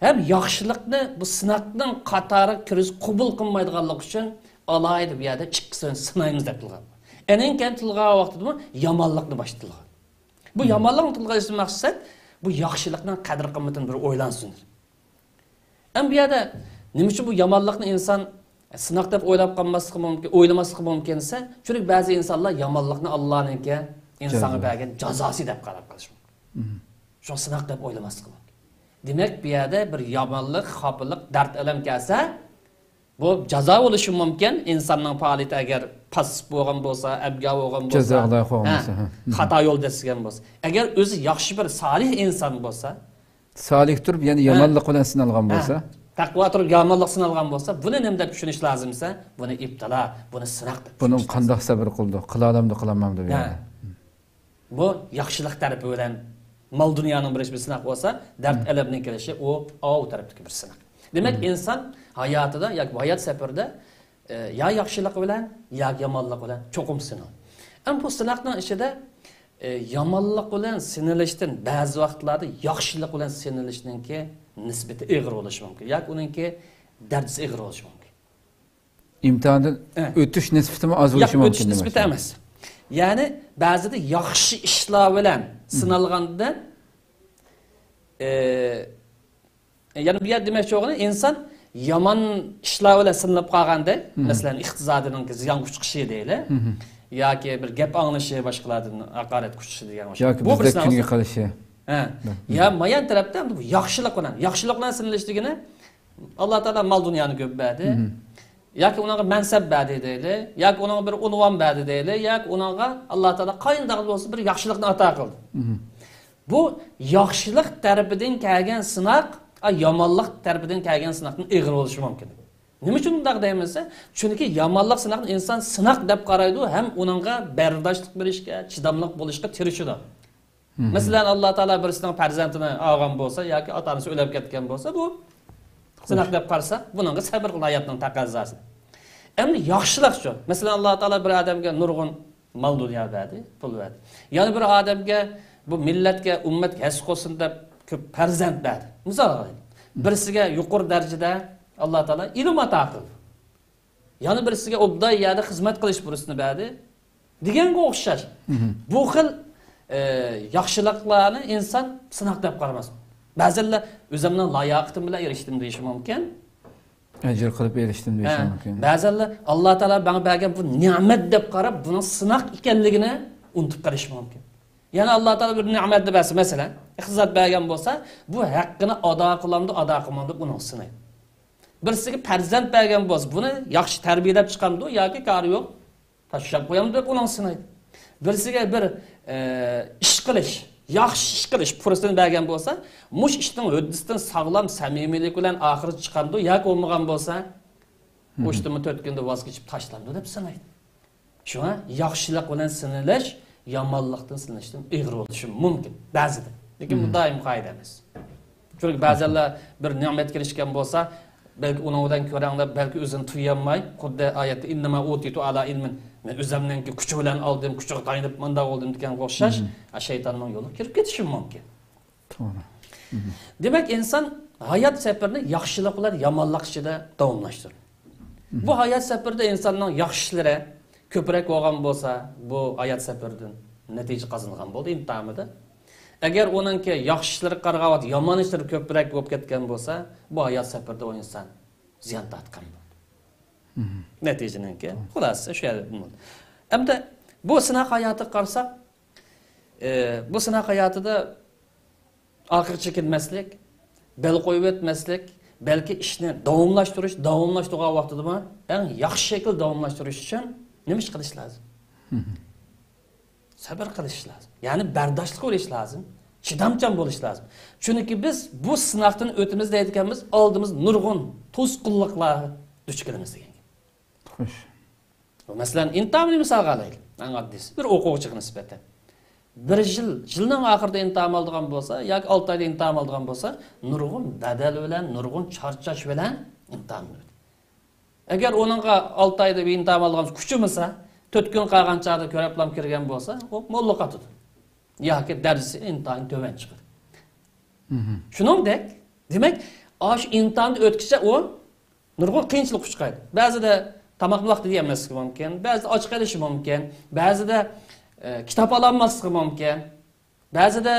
ھەم ياخشىلىقنى بۇ سىناقنىڭ قاتارىغا كىرگۈزۈپ قوبۇل قىلمايدىغانلىقى ئۈچۈن ئالاھىدە بۇ يەردە ئىككىسىنى سىنايمىز دەپ قىلغان. ئەنىڭ كەينىدىن تىلغا ئالغان ۋاقتىدىمۇ يامانلىقنى باشتا تىلغا. بۇ يامانلىقنى تىلغا ئېلىشتىن مەقسەت، بۇ ياخشىلىقنىڭ قەدىر-قىممىتىنى بىر ئويلانسۇن. ئەمما بۇ يەردە نېمە ئۈچۈن بۇ يامانلىقنى ئىنسان سىناق دەپ ئويلاپ قالماسلىقى مۇمكىن، ئويلىماسلىقى مۇمكىن دېسە، چۈنكى بەزى ئىنسانلار يامانلىقنى ئاللانىڭكى ئىنسانغا بەرگەن جازاسى دەپ قاراپ قېلىشى مۇمكىن. شۇڭا سىناق دەپ ئويلىماسلىقى مۇمكىن. دېمەك، بۇ يەردە بىر يامانلىق، خاپىلىق، دەرد-ئەلەم كەلسە، بۇ جازا بولۇشى مۇمكىن. ئىنساننىڭ پائالىيىتى ئەگەر پاسسىپ بولغان بولسا، ئەبگا بولغان بولسا، جازاغا لايىق بولغان ھە، بولسا، ھە. خاتا يول دەسسىگەن بولسا. ئەگەر ئۆزى ياخشى بىر سالىھ ئىنسان بولسا، سالىھ تۇرۇپ، يەنە ھە. يامانلىق بىلەن سىنالغان ھە. بولسا. تەقۋا تۇرۇپ، يامانلىق سىنالغان بولسا، بۇنى نېمە دەپ چۈشىنىش لازىم دېسە، بۇنى ئىپتىلا، بۇنى سىناق دەپ بۇنىڭ چۈشىنىش قانداق لازىم. سەۋر قىلىدۇ، قىلالامدۇ، قىلالمامدۇ بۇ ھە. يەردە؟ بۇ ياخشىلىق تەرىپى بىلەن، مال دۇنيانىڭ بىرىنچى بىر سىناق بولسا، دەرد ئەلەمنىڭ كېلىشى ئۇ ئاۋۇ تەرەپتىكى بىر سىناق. دېمەك، ئىنسان ھاياتىدا ياكى ھايات سەپىرىدە، ئە، يا ياخشىلىق بىلەن، يا يامانلىق بىلەن چوقۇم سىنىلىدۇ. ئەمما بۇ سىناقنىڭ ئىچىدە، ئە، يامانلىق بىلەن سىنىلىشتىن بەزى ۋاقىتلاردا ياخشىلىق بىلەن سىنىلىشنىڭكى نىسبىتى ئېغىر بولۇشى مۇمكىن ياكى ئۇنىڭكى دەرىجىسى ئېغىر بولۇشى مۇمكىن. ئىمتىھاندىن ھە. ئۆتۈش نىسبىتىمۇ ئاز ياق، بولۇشى مۇمكىن ئۆتۈش نىسبىتى دېمەكچى. ئەمەس. يەنى بەزىدە ياخشى ئىشلار بىلەن سىنالغاندىن، ئە، يەنى بۇ يەردە دېمەكچى بولغىنى، ئىنسان يامان ئىشلار بىلەن سىنىلىپ قالغاندا، مەسىلەن، ئىقتىسادىنىڭ زىيانغا ئۇچقۇشى دەيلى، ياكى بىر گەپ ئاڭلىشى باشقىلاردىن ھاقارەتكە ئۇچرىشى دېگەن ئوخشاش. ياكى بۇ بىر بىزدەك سىناق كۈنگە قېلىشى. ھە. يا مۇئەييەن تەرەپتە بۇ ياخشىلىق بىلەن، ياخشىلىق بىلەن سىنىلىش دېگىنى، ئاللا تائالا مال دۇنيانى كۆپ بەردى. ياكى ئۇنىڭغا مەنسەپ بەردى دەيلى، ياكى ئۇنىڭغا بىر ئۇنۋان بەردى دەيلى، ياكى ئۇنىڭغا ئاللا تائالا قاينداق بولسا بىر ياخشىلىقنى ئاتا قىلدى. بۇ ياخشىلىق تەرىپىدىن كەلگەن سىناق، ئا، يامانلىق تەرىپىدىن كەلگەن سىناقتىن ئېغىر بولۇشى مۇمكىن. نېمە ئۈچۈن بۇنداق دەيمىز دېسە، چۈنكى يامانلىق سىناقنى ئىنسان سىناق دەپ قارايدۇ ھەم ئۇنىڭغا بەرداشلىق بېرىشكە، چىداملىق بولۇشقا تىرىشىدۇ. مەسىلەن، ئاللا تائالا بىرسىنىڭ پەرزەنتىنى ئالغان بولسا ياكى ئاتا-ئانىسى ئۆلۈپ كەتكەن بولسا، بۇ سىناق دەپ قارىساق، بۇنىڭغا سەۋر قىلىدۇ، ھاياتنىڭ تەقەززاسى. ئەمدى ياخشىلىقچۇ؟ مەسىلەن، ئاللا تائالا بىر ئادەمگە نۇرغۇن مال-دۇنيا بەردى، پۇل بەردى. يەنە بىر ئادەمگە بۇ مىللەتكە، ئۈممەتكە ھەسسە قىلسۇن دەپ كۆپ پەرزەنت بەردى. مىسال ئالايلى. بىرسىگە يۇقىرى دەرىجىدە ئاللا تائالا ئىلىم ئاتا قىلدى. يەنە بىرسىگە ئوبدان يەردە خىزمەت قىلىش پۇرسىتىنى بەردى. دېگەنگە ئوخشاش. بۇ خىل، ئە، ياخشىلىقلارنى ئىنسان سىناق دەپ قارىماس. بەزەنلەر ئۆزۈمنىڭ لاياقىتىم بىلەن ئېرىشتىم دېيىشى مۇمكىن. ئەجىر قىلىپ ئېرىشتىم دېيىشى ھە، مۇمكىن. بەزەنلەر ئاللا تائالا ماڭا بەرگەن بۇ نېمەت دەپ قاراپ، بۇنىڭ سىناق ئىكەنلىكىنى ئۇنتۇپ قېلىشى مۇمكىن. يەنى ئاللا تائالا بىر نېمەتنى بەرسە، مەسىلەن، ئىقتىساد بەرگەن بولسا، بۇ ھەققىنى ئادا قىلامدۇ، ئادا قىلمامدۇ دەپ ئۇنىڭ سىنايدۇ. بىرسىگە پەرزەنت بەرگەن بولسا، بۇنى ياخشى تەربىيەلەپ چىقامدۇ ياكى كارى يوق، تاشلاپ قويامدۇ دەپ ئۇنىڭ سىنايدۇ. بىرسىگە بىر، ئە، ئىش قىلىش، ياخشى ئىش قىلىش پۇرسىتىنى بەرگەن بولسا، مۇشۇ ئىشنىڭ ھۆددىسىدىن ساغلام سەمىمىيلىك بىلەن ئاخىرى چىقامدۇ ياكى بولمىغان بولسا، مۇشتىمۇ تۆت كۈندە ۋاز كېچىپ تاشلامدۇ دەپ سىنايدۇ. شۇڭا ياخشىلىق بىلەن سىنىلىش يامانلىقتىن سىنىلىشتىن ئېغىر بولۇشى مۇمكىن بەزىدە. لېكىن بۇ دائىم قائىدە ئەمەس. چۈنكى بەزەنلەر بىر نېمەتكە ئېرىشكەن بولسا، بەلكى ئۇنىڭ بىلەن كۆرەڭلەپ، بەلكى ئۆزىنى تۇيالماي، خۇددى ئايەتتە «ئىننەما ئۇتىتۇ ئالا ئىلمىن»، مەن ئۆزۈمنىڭكى كۈچى بىلەن ئالدىم، كۈچىگە تايىنىپ مۇنداق بولدۇم دېگەنگە ئوخشاش، ھە، شەيتاننىڭ يولىغا كىرىپ كېتىشى مۇمكىن. توغرا. دېمەك، ئىنسان ھايات سەپىرىنى ياخشىلىق بىلەن يامانلىق ئىچىدە داۋاملاشتۇرىدۇ. بۇ ھايات سەپىرىدە ئىنساننىڭ ياخشى ئىشلىرى كۆپرەك بولغان بولسا، بۇ ھايات سەپىرىدىن نەتىجە قازانغان بولدى ئىمتىھانىدا. ئەگەر ئۇنىڭكى ياخشى ئىشلىرىغا قارىغان ۋاقىت يامان ئىشلىرى كۆپرەك بولۇپ كەتكەن بولسا، بۇ ھايات سەپىرىدە ئۇ ئىنسان زىيان تارتقان بولدى. نەتىجىنىڭكى خۇلاسىسى شۇ يەردە بولدى. ئەمدى بۇ سىناق ھاياتىغا قارىساق، ئى، بۇ سىناق ھاياتىدا ئارقىغا چېكىنمەسلىك، بەل قويۇۋەتمەسلىك، بەلكى ئىشنى داۋاملاشتۇرۇش، داۋاملاشتۇرغان ۋاقتىدىمۇ ئەڭ ياخشى شەكىلدە داۋاملاشتۇرۇش ئۈچۈن نېمە ئىش قىلىش لازىم؟ سەبىر قىلىش لازىم. يەنى بەرداشلىق بولۇش لازىم. چىدامچان بولۇش لازىم. چۈنكى بىز بۇ سىناقتىن ئۆتىمىز دەيدىكەنمىز، ئالدىمىزدا نۇرغۇن توسقۇنلۇقلارغا دۇچ كېلىمىز دېگەن گەپ. خوش. مەسىلەن، ئىمتىھاننى مىسالغا ئالايلى. ئەڭ ئاددىيسى، بىر ئوقۇغۇچىغا نىسبەتەن. بىر يىل، يىلنىڭ ئاخىرىدا ئىمتىھان ئالىدىغان بولسا ياكى ئالتە ئايدا ئىمتىھان ئالىدىغان بولسا، نۇرغۇن بەدەل بىلەن، نۇرغۇن چارچاش بىلەن ئىمتىھان بېرىدۇ. ئەگەر ئۇنىڭغا ئالتە ئايدا بىر ئىمتىھان ئالىدىغان كۈچىمىسە، تۆت كۈن قالغان چاغدا كۆرەپلام كىرگەن بولسا، ئۇ موللا قاتىدۇ. ياكى دەرىجىسى ئىنتايىن تۆۋەن چىقىدۇ. شۇنىڭدەك، دېمەك، ئاشۇ ئىمتىھاننى ئۆتكۈچە ئۇ نۇرغۇن قىيىنچىلىق ئۇچرايدۇ. بەزىدە تاماقنى ۋاقتىدا يېمەسلىكى مۇمكىن، بەزىدە ئاچ قېلىشى مۇمكىن، بەزىدە، ئە، كىتاب ئالالماسلىقى مۇمكىن، بەزىدە،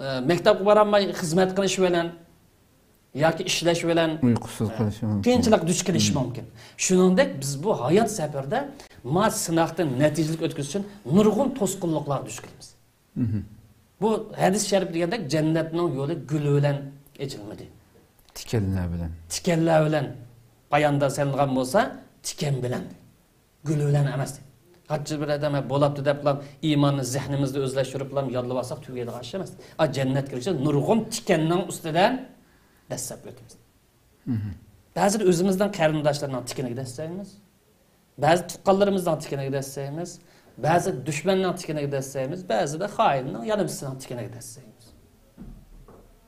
ئە، مەكتەپكە بارالماي خىزمەت قىلىش بىلەن ياكى ئىشلەش بىلەن، ئۇيقۇسىز ئە، قېلىشى مۇمكىن. قىيىنچىلىققا دۇچ كېلىشى مۇمكىن. شۇنىڭدەك بىز بۇ ھايات سەپىرىدە ما سىناقتىن نەتىجىلىك ئۆتكۈزۈش ئۈچۈن نۇرغۇن توسقۇنلۇقلارغا دۇچ كېلىمىز. بۇ ھەدىس شەرىپ دېگەندەك جەننەتنىڭ يولى گۈل بىلەن ئېچىلمىدى. تىكەنلەر بىلەن. تىكەنلەر بىلەن. باياندا سېلىنغان بولسا، تىكەن بىلەن. گۈل بىلەن ئەمەس. قانچە بىر ئادەم بولاپتۇ دەپلا ئىماننى زېھنىمىزدە ئۆزلەشتۈرۈپلا يادلىۋالساق تۈگەيدىغان ئىش ئەمەس. ئا، جەننەتكە كىرىشى نۇرغۇن تىكەننىڭ ئۈستىدە دەسسەپ ئۆتىمىز. بەزىدە ئۆزىمىزنىڭ قېرىنداشلىرىنىڭ تىكىنىگە دەسسەيمىز. بەزى تۇغقانلىرىمىزنىڭ تىكىنىگە دەسسەيمىز. بەزى دۈشمەننىڭ تىكىنىگە دەسسەيمىز. بەزىدە خائىننىڭ يەنە بىرسىنىڭ تىكىنىگە دەسسەيمىز.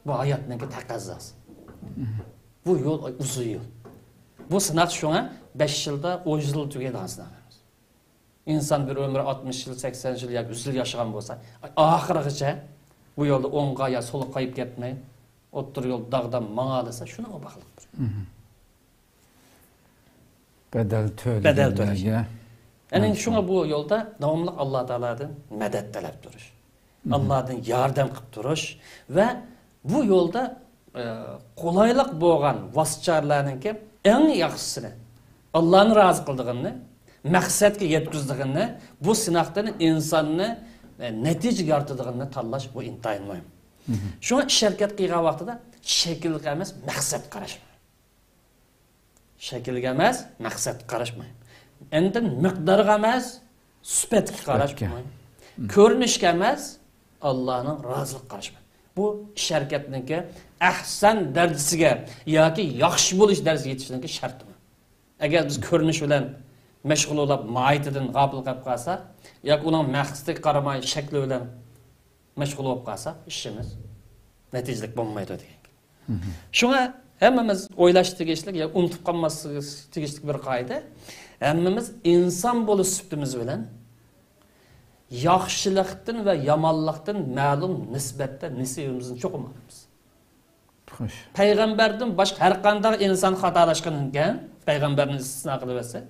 بۇ ھاياتنىڭكى تەقەززاسى. بۇ يول ئۇزۇن يول. بۇ سىناق شۇڭا بەش يىلدا، ئون يىل تۈگەيدىغان سىناق ئەمەس. ئىنسان بىر ئۆمرى ئاتمىش يىل، سەكسەن يىل ياكى يۈز يىل ياشىغان بولسا، ئاخىرغىچە بۇ يولدا ئوڭغا يا سولغا قايىپ كەتمەي، ئوتتۇرا يول داغدام ماڭالىسا، شۇنىڭغا باغلىقتۇر. بەدەل تۆلىگەنلەرگە. بەدەل تۆلەش. يەنى شۇڭا بۇ يولدا داۋاملىق ئاللا تائالادىن مەدەت تەلەپ تۇرۇش. ئاللادىن ياردەم قىلىپ تۇرۇش ۋە بۇ يولدا، ئە، قولايلىق بولغان ۋاسىتە-چارىلەرنىڭكى ئەڭ ياخشىسىنى، ئاللانى رازى قىلىدىغىنىنى، مەقسەتكە يەتكۈزىدىغىنىنى، بۇ سىناقتىن ئىنساننى، ئە، نەتىجە يارىتىدىغىنىنى تاللاش، بۇ ئىنتايىن مۇھىم. شۇڭا ئىش-ھەرىكەت قىلغان ۋاقتىدا شەكىلگە ئەمەس، مەقسەتكە قاراش. شەكىلگە ئەمەس، مەقسەتكە قاراش مۇھىم. ئاندىن مىقدارغا ئەمەس، سۈپەتكە قاراش مۇھىم. كۆرۈنۈشكە ئەمەس، ئاللانىڭ رازىلىقىغا قاراش مۇھىم. بۇ ئىش-ھەرىكەتنىڭكى ئەھسەن دەرىجىسىگە ياكى ياخشى بولۇش دەرىجىسىگە يېتىشنىڭكى شەرتى. ئەگەر بىز كۆرۈنۈش بىلەن مەشغۇل بولۇپ، ماھىيىتىدىن غاپىل قېلىپ قالساق، ياكى ئۇنىڭ مەقسىتىگە قارىماي، شەكلى بىلەن مەشغۇل بولۇپ قالساق، ئىشىمىز نەتىجىلىك بولمايدۇ دېگەن گەپ. شۇڭا ھەممىمىز ئويلاشقا تېگىشلىك يا ئۇنتۇپ قالماسلىقىمىز تېگىشلىك بىر قائىدە، ھەممىمىز ئىنسان بولۇش سۈپىتىمىز بىلەن ياخشىلىقتىن ۋە يامانلىقتىن مەلۇم نىسبەتتە نېسىۋىمىزنى چوقۇم ئالىمىز. خوش. پەيغەمبەردىن باشقا ھەر قانداق ئىنسان خاتالاشقىنىكەن، پەيغەمبەرنى ئىستىسنا قىلىۋەتسەك،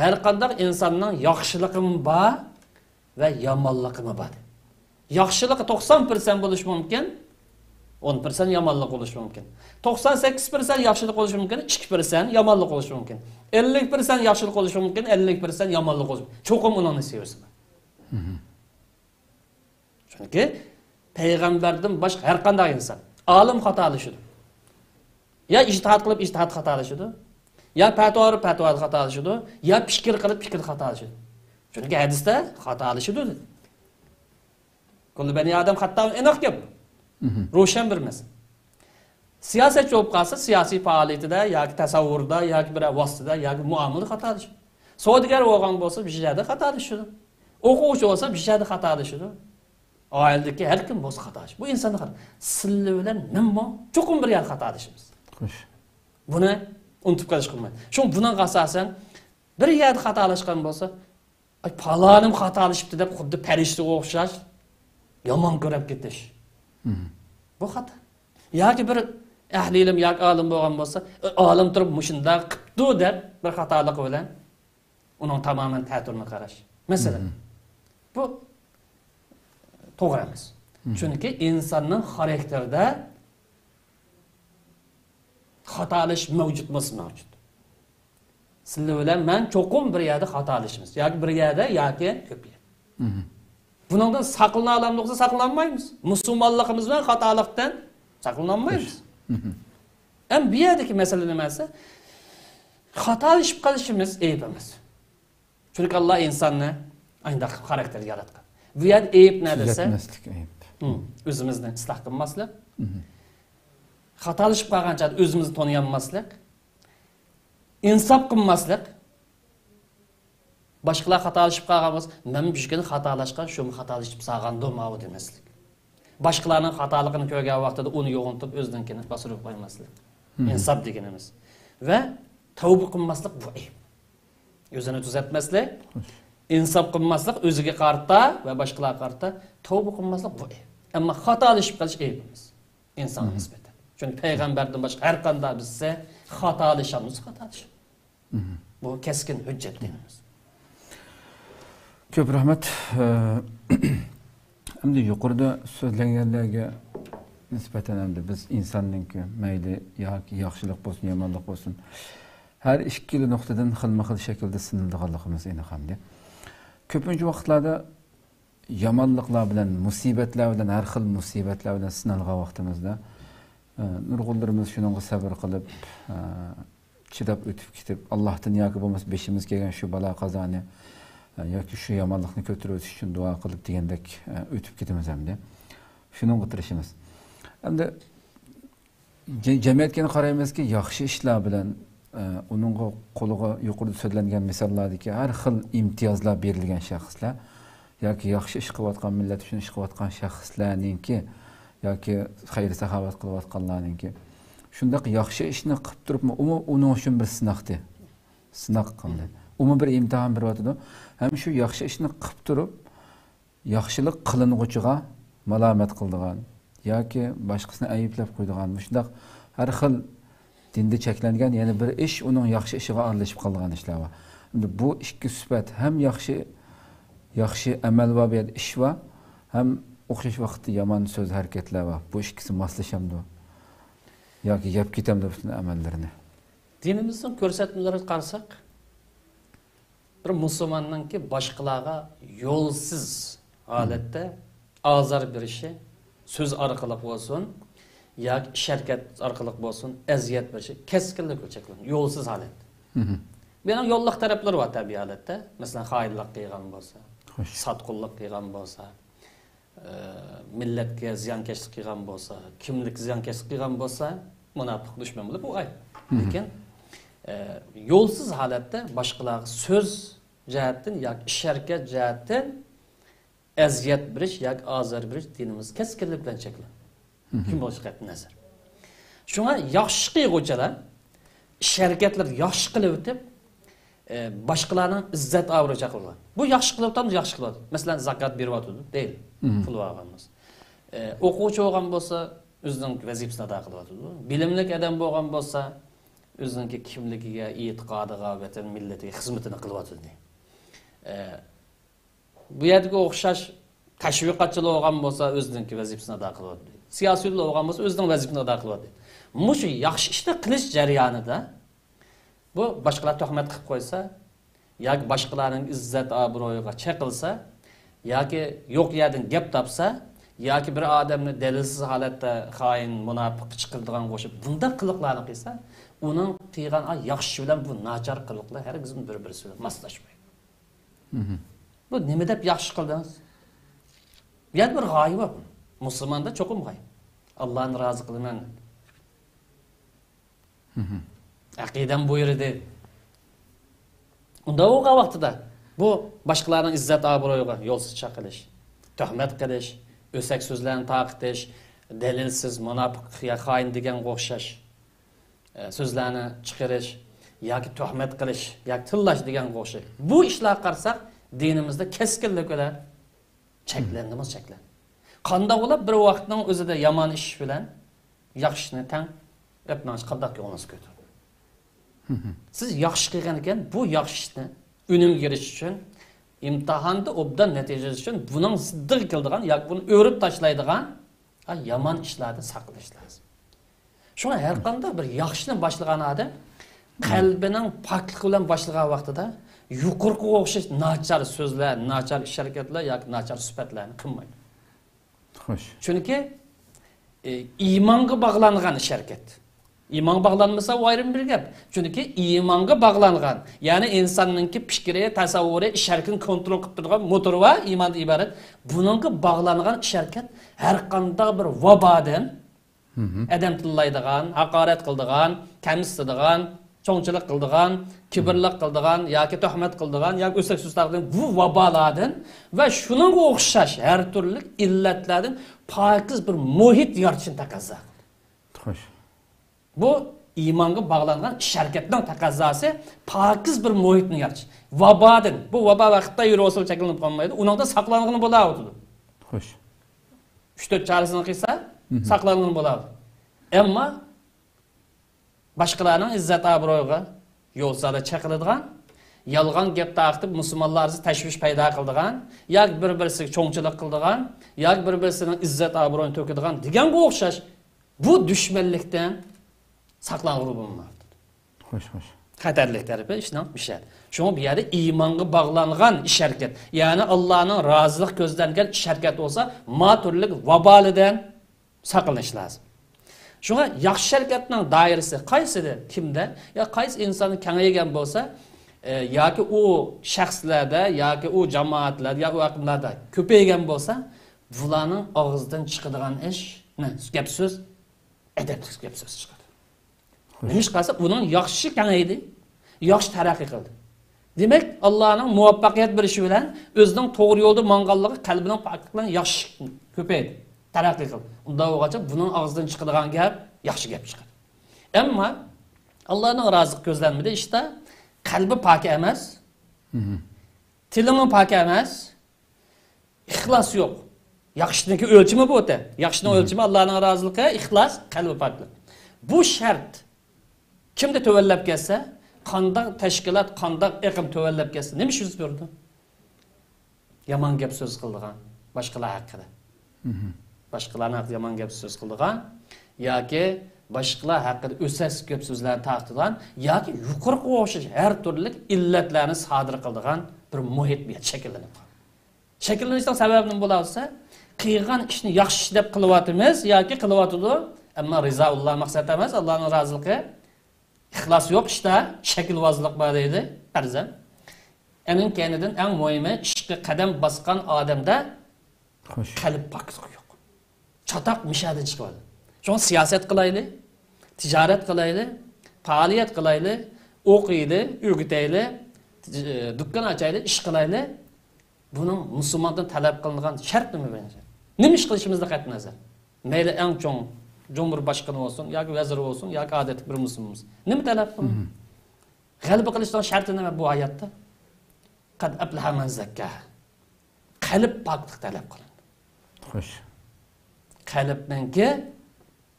ھەر قانداق ئىنساننىڭ ياخشىلىقىمۇ بار ۋە يامانلىقىمۇ بار. ياخشىلىقى توقسان پىرسەنت بولۇشى مۇمكىن، ئون پىرسەنت يامانلىق بولۇشى مۇمكىن. توقسان سەككىز پىرسەنت ياخشىلىق بولۇشى مۇمكىن، ئىككى پىرسەنت يامانلىق بولۇشى مۇمكىن. ئەللىك پىرسەنت ياخشىلىق بولۇشى مۇمكىن، ئەللىك پىرسەنت يامانلىق بولۇشى مۇمكىن. چوقۇم ئۇنىڭ نېسىۋىسى بار. چۈنكى پەيغەمبەردىن باشقا ھەر قانداق ئىنسان، ئالىم خاتالىشىدۇ. يا ئىجتىھات قىلىپ ئىجتىھات خاتالىشىدۇ، يا پەتىۋا بېرىپ پەتىۋادا خاتالىشىدۇ، يا پىكىر قىلىپ پىكىردە خاتالىشىدۇ. چۈنكى ھەدىستە خاتالىشىدۇ دېدى. كۇللۇ بەنى ئادەم خاتتا، ئېنىق گەپ. روشەن بىر مەسىلە. سىياسەتچى بولۇپ قالسا، سىياسىي پائالىيىتىدە ياكى تەسەۋۋۇردا ياكى بىر ۋاسىتىدە ياكى مۇئامىلىدە خاتالىشىدۇ. سودىگەر بولغان بولسا، بىر يەردە خاتالىشىدۇ. ئوقۇغۇچى بولسا، بىر يەردە خاتالىشىدۇ. ئائىلىدىكى ھەر كىم بولسا خاتالىشىدۇ. بۇ ئىنساندا خاتا. سىلى بىلەن مەنمۇ چوقۇم بىر يەردە خاتالىشىمىز. خوش. بۇنى ئۇنتۇپ قېلىشقا بولمايدۇ. شۇڭا بۇنىڭغا ئاساسەن، بىر يەردە خاتالاشقان بولسا، ئاي، پالانىم خاتالىشىپتۇ دەپ، خۇددى پەرىشتىگە ئوخشاش يامان كۆرۈپ كېتىش. بۇ خاتا. ياكى بىر ئەھلى ئىلىم ياكى ئالىم بولغان بولسا، ئالىم تۇرۇپ مۇشۇنداق قىپتۇ دەپ، بىر خاتالىقى بىلەن ئۇنىڭ تامامەن تەتۈرىنى قاراش. مەسىلەن، بۇ توغرا ئەمەس. چۈنكى ئىنساننىڭ خاراكتېرىدە خاتالىشىش مەۋجۇتمۇ؟ مەۋجۇت. سىلى بىلەن مەن چوقۇم بىر يەردە خاتالىشىمىز. ياكى بىر يەردە، ياكى كۆپ يەردە. بۇنىڭدىن ساقلىنالامدۇق دېسە، ساقلىنالمايمىز. مۇسۇلمانلىقىمىز بىلەن خاتالىقتىن ساقلىنالمايمىز. ئەمما بۇ يەردىكى مەسىلە نېمە دېسە، خاتالىشىپ قېلىشىمىز ئەيىب ئەمەس. چۈنكى ئاللا ئىنساننى ئانداق خاراكتېر ياراتقان. بۇ يەردە ئەيىب نەدە دېسە، تۈزەتمەسلىك ئەيىب. ئۆزىمىزنى ئىسلاھ قىلماسلىق. خاتالىشىپ قالغان چاغدا ئۆزىمىزنى تونۇيالماسلىق. ئىنساپ قىلماسلىق. باشقىلار خاتالىشىپ قالغان بولسا، مەنمۇ بۈگۈن خاتالاشقان، شۇمۇ خاتالىشىپ سالغاندۇ ماۋۇ دېمەسلىك. باشقىلارنىڭ خاتالىقىنى كۆرگەن ۋاقتىدا ئۇنى يوغىنىتىپ، ئۆزىنىڭكىنى باستۇرۇپ قويماسلىق. ئىنساپ دېگىنىمىز. ۋە تەۋبە قىلماسلىق، بۇ ئەيىب. ئۆزىنى تۈزەتمەسلىك، ئىنساپ قىلماسلىق ئۆزىگە قارىتا ۋە باشقىلارغا قارىتا، تەۋبە قىلماسلىق، بۇ ئەيىب. ئەمما خاتالىشىپ قېلىش ئەيىب ئەمەس ئىنسانغا نىسبەتەن. چۈنكى پەيغەمبەردىن باشقا ھەر قانداق بىرسى خاتالىشامدۇ دېسە، خاتالىشىدۇ. بۇ كەسكىن ھۆججەت دىنىمىز. كۆپ رەھمەت. ئەمدى يۇقىرىدا سۆزلەنگەنلەرگە نىسبەتەن ئەمدى بىز ئىنساننىڭكى مەيلى ياكى ياخشىلىق بولسۇن، يامانلىق بولسۇن، ھەر ئىككىلا نۇقتىدىن خىلمۇ خىل شەكىلدە سىنىلىدىغانلىقىمىز ئېنىق ئەمدى. كۆپىنچە ۋاقىتلاردا يامانلىقلار بىلەن، مۇسىبەتلەر بىلەن، ھەر خىل مۇسىبەتلەر بىلەن سىنالغان ۋاقتىمىزدا، ئە، نۇرغۇنلىرىمىز شۇنىڭغا سەۋر قىلىپ، ئە، چىداپ ئۆتۈپ كېتىپ، ئاللاھتىن ياكى بولمىسا بېشىمىزغا كەلگەن شۇ بالا قازانى، ئە، ياكى شۇ يامانلىقنى كۆتۈرۈۋېتىش ئۈچۈن دۇئا قىلىپ دېگەندەك، ئە، ئۆتۈپ كېتىمىز ئەمدى. شۇنىڭغا تىرىشىمىز. ئەمدى جە-، جەمئىيەتكە قارايمىزكى، ياخشى ئىشلار بىلەن، ئە، ئۇنىڭغا قولىغا يۇقىرىدا سۆزلەنگەن مىساللاردىكى ھەر خىل ئىمتىيازلار بېرىلگەن شەخسلەر ياكى ياخشى ئىش قىلىۋاتقان، مىللەت ئۈچۈن ئىش قىلىۋاتقان شەخسلەرنىڭكى ياكى خەير-ساخاۋەت قىلىۋاتقانلارنىڭكى شۇنداق ياخشى ئىشنى قىلىپ تۇرۇپمۇ، ئۇمۇ ئۇنىڭ ئۈچۈن بىر سىناقتى. سىناق قىلدى. ئۇمۇ بىر ئىمتىھان بېرىۋاتىدۇ. ھەم شۇ ياخشى ئىشنى قىلىپ تۇرۇپ، ياخشىلىق قىلىنغۇچىغا مالامەت قىلىدىغان ياكى باشقىسىنى ئەيىبلەپ قويىدىغان، مۇشۇنداق ھەر خىل دىندا چەكلەنگەن يەنە بىر ئىش ئۇنىڭ ياخشى ئىشىغا ئارىلىشىپ قالىدىغان ئىشلار بار. ئەمدى بۇ ئىككى سۈپەت، ھەم ياخشى، ياخشى ئەمەل بار بۇ يەردە، ئىش بار، ھەم ئوخشاش ۋاقىتتا يامان سۆز، ھەرىكەتلەر بار. بۇ ئىككىسى ماسلىشامدۇ ياكى يەپ كېتەمدۇ پۈتۈن ئەمەللىرىنى؟ دىنىمىزنىڭ كۆرسەتمىلىرىگە قارىساق، بىر مۇسۇلماننىڭكى باشقىلارغا يولسىز ھالەتتە ئازار بېرىشى، سۆز ئارقىلىق بولسۇن ياكى ئىش ھەرىكەت ئارقىلىق بولسۇن، ئەزىيەت بېرىشى كەسكىنلا چەكلىنىدۇ. يولسىز ھالەتتە. بۇنىڭ يوللۇق تەرەپلىرى بار تەبىئىي ھالەتتە. مەسىلەن، خائىنلىق قىلغان بولسا، ساتقۇنلۇق قىلغان بولسا، ئە، مىللەتكە زىيانكەشلىك قىلغان بولسا، كىملىككە زىيانكەشلىك قىلغان بولسا، مۇناپىق دۈشمەن بولۇپ بولغاي. لېكىن، ئە، يولسىز ھالەتتە باشقىلارغا سۆز جەھەتتىن ياكى ئىش ھەرىكەت جەھەتتىن ئەزىيەت بېرىش ياكى ئازار بېرىش دىنىمىز كەسكىنلىك بىلەن چەكلىگەن. مۇھىم بولۇشى قەتئىي نەزەر. شۇڭا ياخشى قىلغۇچىلار ئىش ھەرىكەتلىرى ياخشى قىلىۋېتىپ، ئە، باشقىلارنىڭ ئىززەت ئابرۇيىغا چېقىلغان. بۇ ياخشى قىلىۋاتامدۇ، ياخشى قىلىۋاتىدۇ. مەسىلەن، زاكات بېرىۋاتىدۇ دەيلى. پۇل ئالغان بولسا. ئە، ئوقۇغۇچى بولغان بولسا، ئۆزىنىڭ ۋەزىپىسىنى ئادا قىلىۋاتىدۇ. بىلىملىك ئادەم بولغان بولسا، ئۆزىنىڭكى كىملىكىگە، ئېتىقادىغا، ۋەتەن مىللىتىگە خىزمىتىنى قىلىۋاتىدۇ. ئە، بۇ يەردىكى ئوخشاش تەشۋىقاتچىلار بولغان بولسا، ئۆزىنىڭكى ۋەزىپىسىنى ئادا قىلىۋاتىدۇ. سىياسىيونلار بولغان بولسا، ئۆزىنىڭ ۋەزىپىسىنى ئادا قىلىۋاتىدۇ. مۇشۇ ياخشى ئىشنى قىلىش جەريانىدا بۇ باشقىلار تۆھمەت قىلىپ قويسا ياكى باشقىلارنىڭ ئىززەت ئابرۇيىغا چېقىلسا ياكى يوق يەردىن گەپ تاپسا ياكى بىر ئادەمنى دەلىلسىز ھالەتتە خائىن، مۇناپىققا چىقىرىدىغان قوشۇپ بۇنداق قىلىقلارنى قىلسا، ئۇنىڭ قىلغان ئا ياخشى بىلەن بۇ ناچار قىلىقلار ھەرگىزمۇ بىر-بىرسى بىلەن ماسلاشمايدۇ. بۇ نېمە دەپ ياخشى قىلدىڭىز؟ بۇ يەردە بىر غايە بار. مۇسۇلماندا چوقۇم غايە. ئاللانى رازى قىلىمەن. ئەقىدەم بۇيرۇدى. ئۇنداق بولغان ۋاقتىدا بۇ باشقىلارنىڭ ئىززەت ئابرۇيىغا يولسىز چېقىلىش، تۆھمەت قىلىش، ئۆسەك سۆزلەرنى تارقىتىش، دەلىلسىز مۇناپىق يا خائىن دېگەنگە ئوخشاش ئە، سۆزلەرنى چىقىرىش ياكى تۆھمەت قىلىش ياكى تىللاش دېگەنگە ئوخشاش. بۇ ئىشلارغا قارىساق، دىنىمىزدە كەسكىنلىك بىلەن چەكلەندىمۇ چەكلەندى. قانداق بولۇپ بىر ۋاقىتنىڭ ئۆزىدە يامان ئىش بىلەن ياخشى ئىشنى تەڭ ئەپ مېڭىش قانداق كۆڭلىڭىز كۆتۈردى؟ سىز ياخشى قىلغان ئىكەن، بۇ ياخشى ئىشنى ئۈنۈمگە ئېرىشىش ئۈچۈن، ئىمتىھاندا ئوبدان نەتىجە ئېلىش ئۈچۈن بۇنىڭ زىددىغا كېلىدىغان ياكى بۇنى ئۆرۈپ تاشلايدىغان ھە، يامان ئىشلاردىن ساقلىنىش لازىم. شۇڭا ھەر قانداق بىر ياخشىنى باشلىغان ئادەم قەلبىنىڭ پاكلىقى بىلەن باشلىغان ۋاقتىدا يۇقىرىقىغا ئوخشاش ناچار سۆزلەر، ناچار ئىش-ھەرىكەتلەر ياكى ناچار سۈپەتلەرنى قىلمايدۇ. خوش. چۈنكى، ئى، ئىمانغا باغلانغان ئىش-ھەرىكەت. ئىمانغا باغلانمىسا، ئۇ ئايرىم بىر گەپ. چۈنكى ئىمانغا باغلانغان، يەنى ئىنساننىڭكى پىكرى، تەسەۋۋۇرى، ئىش-ھەرىكىتىنى كونترول قىلىپ تۇرىدىغان موتور بار، ئىماندىن ئىبارەت. بۇنىڭغا باغلانغان ئىش-ھەرىكەت ھەر قانداق بىر ۋابادىن، ئادەم تىللايدىغان، ھاقارەت قىلىدىغان، كەمسىتىدىغان، چوڭچىلىق قىلىدىغان، كىبىرلىق قىلىدىغان ياكى تۆھمەت قىلىدىغان ياكى ئۆسەك سۆز تارقىتىدىغان بۇ ۋابالاردىن ۋە شۇنىڭغا ئوخشاش ھەر تۈرلۈك ئىللەتلەردىن پاكىز بىر مۇھىت يارىتىشنى تەقەززا قىلىدۇ. خوش. بۇ ئىمانغا باغلانغان ئىش-ھەرىكەتنىڭ تەقەززاسى پاكىز بىر مۇھىتنى يارىتىش. ۋابادىن، بۇ ۋابا ۋاقىتتا يۈرۈۋالسىلا چەكلىنىپ قالمايدۇ، ئۇنىڭدا ساقلانغىلى بولاۋاتىدۇ. خوش. ئۈچ تۆت چارىسىنى قىلسا، ساقلانغىلى بولاۋاتىدۇ. ئەمما باشقىلارنىڭ ئىززەت-ئابرۇيىغا، يول سادا چېقىلىدىغان، يالغان گەپ تارقىتىپ، مۇسۇلمانلار ئارىسىدا تەشۋىش پەيدا قىلىدىغان، ياكى بىر-بىرسىگە چوڭچىلىق قىلىدىغان، ياكى بىر-بىرسىنىڭ ئىززەت-ئابرۇيىنى تۆكىدىغان دېگەنگە ئوخشاش بۇ دۈشمەنلىكتىن ساقلانغىلى بولمايدۇ. خوش، خوش. خەتەرلىك تەرىپى ئىشنىڭ مۇشۇ يەردە. شۇڭا بۇ يەردە ئىمانغا باغلانغان ئىش-ھەرىكەت، يەنى ئاللانىڭ رازىلىقى كۆزلەنگەن ئىش-ھەرىكەت بولسا، ما تۈرلۈك ۋابالىدىن ساقلىنىش لازىم. شۇڭا ياخشى ھەرىكەتنىڭ دائىرىسى قايسىدە، كىمدە؟ يا قايسى ئىنسان كېڭەيگەن بولسا، ئە، ياكى ئۇ شەخسلەردە، ياكى ئۇ جامائەتلەردە، يا ئۇ ئاقىملاردا كۆپەيگەن بولسا، بۇلارنىڭ ئاغزىدىن چىقىدىغان ئىش، نە، گەپ سۆز، ئەدەپلىك گەپ سۆز چىقىدۇ. نېمىشقا دېسە، ئۇنىڭ ياخشى كېڭەيدى، ياخشى تەرەققىي قىلدى. دېمەك، ئاللانىڭ مۇۋەپپەقىيەت بېرىشى بىلەن ئۆزىنىڭ توغرا يولدا ماڭغانلىقى، قەلبىنىڭ پاكلىقى ياخشى كۆپەيدى، تەرەققىي قىلدى. ئۇنداق بولغاچقا بۇنىڭ ئاغزىدىن چىقىدىغان گەپ ياخشى گەپ چىقىدۇ. ئەمما ئاللانىڭ رازىلىقى كۆزلەنمىدى ئىشتا، قەلبى پاكى ئەمەس، تىلىمۇ پاكى ئەمەس، ئىخلاس يوق. ياخشىنىڭكى ئۆلچىمى بۇ تە. ياخشىنىڭ ئۆلچىمى ئاللانىڭ رازىلىقى، ئىخلاس، قەلبى پاكلىق. بۇ شەرت كىمدە تۆۋەنلەپ كەتسە، قانداق تەشكىلات، قانداق ئېقىم تۆۋەنلەپ كەتسە، نېمە ئىش يۈز بېرىدۇ؟ يامان گەپ سۆز قىلىدىغان، باشقىلار ھەققىدە. باشقىلارنىڭ ھەققىدە يامان گەپ سۆز قىلىدىغان ياكى باشقىلار ھەققىدە ئۆسەس گەپ سۆزلەرنى تارقىتىدىغان ياكى يۇقىرىقىغا ئوخشاش ھەر تۈرلۈك ئىللەتلەرنى سادىر قىلىدىغان بىر مۇھىت بۇ يەردە شەكىللىنىپ قالغان. شەكىللىنىشنىڭ سەۋەبى نېمە بولسا، قىلغان ئىشنى ياخشى ئىش دەپ قىلىۋاتىمىز ياكى قىلىۋاتىدۇ، ئەمما رىزائۇللا مەقسەت ئەمەس، ئاللانىڭ رازىلىقى. ئىخلاس يوق ئىشتا، شەكىلۋازلىق بار دەيدۇ پەرزەن. ئەنىڭ كەينىدىن ئەڭ مۇھىمى، ئىشقا قەدەم باسقان ئادەمدە قەلب پاكلىقى يوق. چاتاق مىشەدىن چىقىۋالدى. شۇڭا سىياسەت قىلايلى، تىجارەت قىلايلى، پائالىيەت قىلايلى، ئوقۇيلى، ئۆگىتەيلى، تىج-، دۇكان ئاچايلى، ئىش قىلايلى. بۇنىڭ مۇسۇلماندىن تەلەپ قىلىنغان شەرت نېمە بىلەن؟ نېمە ئىش قىلىشىمىزدا قەتئىينەزەر. مەيلى ئەڭ چوڭ جۇمھۇر باشقىنى بولسۇن، ياكى ۋەزىر بولسۇن، ياكى ئادەتتىكى بىر مۇسۇلمانمىز. نېمە تەلەپ قىلىنىدۇ؟ غەلىبە قىلىشنىڭ شەرتى نېمە بۇ ھاياتتا؟ قەد ئەپلەھە مەن زەككاھا. قەلب پاكلىق تەلەپ قىلىنىدۇ. خوش. قەلبنىڭكى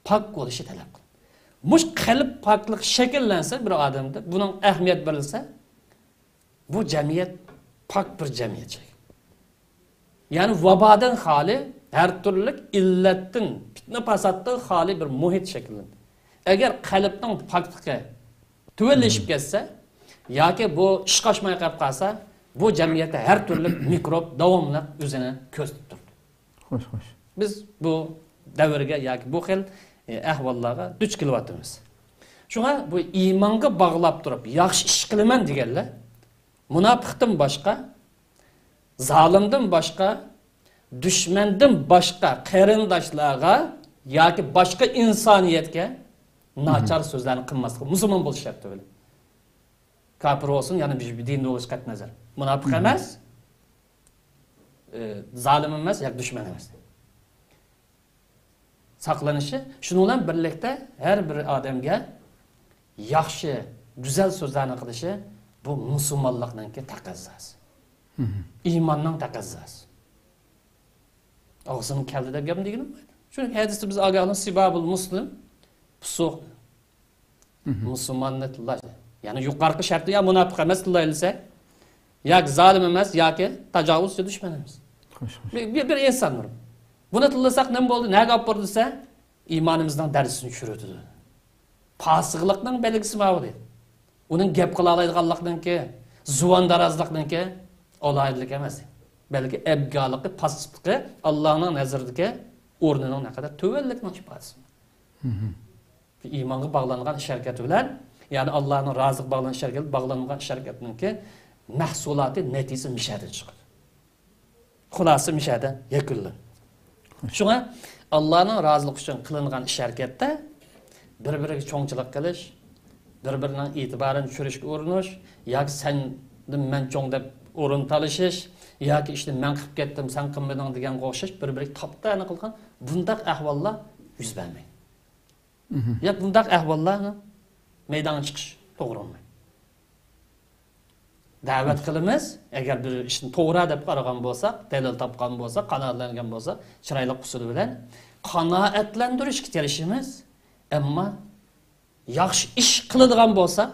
پاك بولۇشى تەلەپ قىلىنىدۇ. مۇش قەلب پاكلىق شەكىللەنسە بىر ئادەمدە، بۇنىڭ ئەھمىيەت بېرىلسە، بۇ جەمئىيەت پاك بىر جەمئىيەت شەكىل. يەنى ۋابادىن خالىي، ھەر تۈرلۈك ئىللەتتىن، پىتنە پاساتتىن خالىي بىر مۇھىت شەكىللىنىدۇ. ئەگەر قەلبنىڭ پاكلىقى تۆۋەنلىشىپ كەتسە ياكى بۇ ئىشقا ئاشماي قېلىپ قالسا، بۇ جەمئىيەتتە ھەر تۈرلۈك مىكروب داۋاملىق ئۆزىنى كۆرسىتىپ تۇرىدۇ. خوش، خوش. بىز بۇ دەۋرگە ياكى بۇ خىل، ئە، ئەھۋاللارغا دۇچ كېلىۋاتىمىز. شۇڭا بۇ ئىمانغا باغلاپ تۇرۇپ ياخشى ئىش قىلىمەن دېگەنلەر مۇناپىقتىن باشقا، زالىمدىن باشقا، دۈشمەندىن باشقا قېرىنداشلارغا ياكى باشقا ئىنسانىيەتكە ناچار سۆزلەرنى قىلماسلىق، مۇسۇلمان بولۇش شەرتى بىلەن. كاپىر بولسۇن، يەنى بىر، بىر دىندا بولۇش قەتئىينەزەر. مۇناپىق ئەمەس، ئى، زالىم ئەمەس ياكى دۈشمەن ئەمەس. ساقلىنىشى، شۇنىڭ بىلەن بىرلىكتە ھەر بىر ئادەمگە ياخشى، گۈزەل سۆزلەرنى قىلىشى، بۇ مۇسۇلمانلىقنىڭكى تەقەززاسى. ئىماننىڭ تەقەززاسى. ئاغزىدىن كەلدى دەپ گەپنى دېگىلى بولمايدۇ. چۈنكى ھەدىستە بىز ئاگاھلىنىش، سىبابۇل مۇسلىم پۇسۇق. مۇسۇلماننى تىللاش. يەنى يۇقىرىقى شەرتتە يا مۇناپىق ئەمەس تىللايلىسەك، ياكى زالىم ئەمەس، ياكى تاجاۋۇزچى دۈشمەن ئەمەس. خوش، خوش. بىر، بىر، بىر ئىنساندۇر. بۇنى تىللىساق نېمە بولدى؟ نەگە ئاپىرىدۇ دېسە، ئىمانىمىزنىڭ دەرىجىسىنى چۈشۈرۈۋېتىدۇ. پاسىقلىقنىڭ بەلگىسى ماۋۇ دەيدۇ. ئۇنىڭ گەپ قىلالايدىغانلىقنىڭكى، زۇۋاندارازلىقنىڭكى ئالاھىدىلىك ئەمەس. بەلكى ئەبگالىقى، پاسىقلىقى ئاللانىڭ نەزىرىدىكى ئورنىنىڭ نەقەدەر تۆۋەنلىكىنىڭ ئىپادىسى. ئىمانغا باغلانغان ئىش ھەرىكەت بىلەن، يەنى ئاللانىڭ رازىلىقىغا باغلانغان ئىش ھەرىكەت، باغلانغان ئىش ھەرىكەتنىڭكى مەھسۇلاتى، نەتىجىسى مىشەدىن چىقىدۇ. خۇلاسە مىشەدە يەكۈنلىنىدۇ. شۇڭا ئاللانىڭ رازىلىقى ئۈچۈن قىلىنغان ئىش ھەرىكەتتە بىر-بىرىگە چوڭچىلىق قىلىش، بىر-بىرىنىڭ ئېتىبارىنى چۈشۈرۈشكە ئۇرۇنۇش ياكى سەندىن مەن چوڭ دەپ ئورۇن تالىشىش ياكى ئىشنى مەن قىلىپ كەتتىم، سەن قىلمىدىڭ دېگەنگە ئوخشاش بىر-بىرىگە تاپتانە قىلغان بۇنداق ئەھۋاللار يۈز بەرمەيدۇ. ياكى بۇنداق ئەھۋاللارنى مەيدانغا چىقىش توغرا بولمايدۇ. دەۋەت قىلىمىز، ئەگەر بىر ئىشنى توغرا دەپ قارىغان بولساق، دەلىل تاپقان بولساق، قانائەتلەنگەن بولسا، چىرايلىق ئۇسۇل بىلەن قانائەتلەندۈرۈشكە تىرىشىمىز. ئەمما ياخشى ئىش قىلىدىغان بولسا،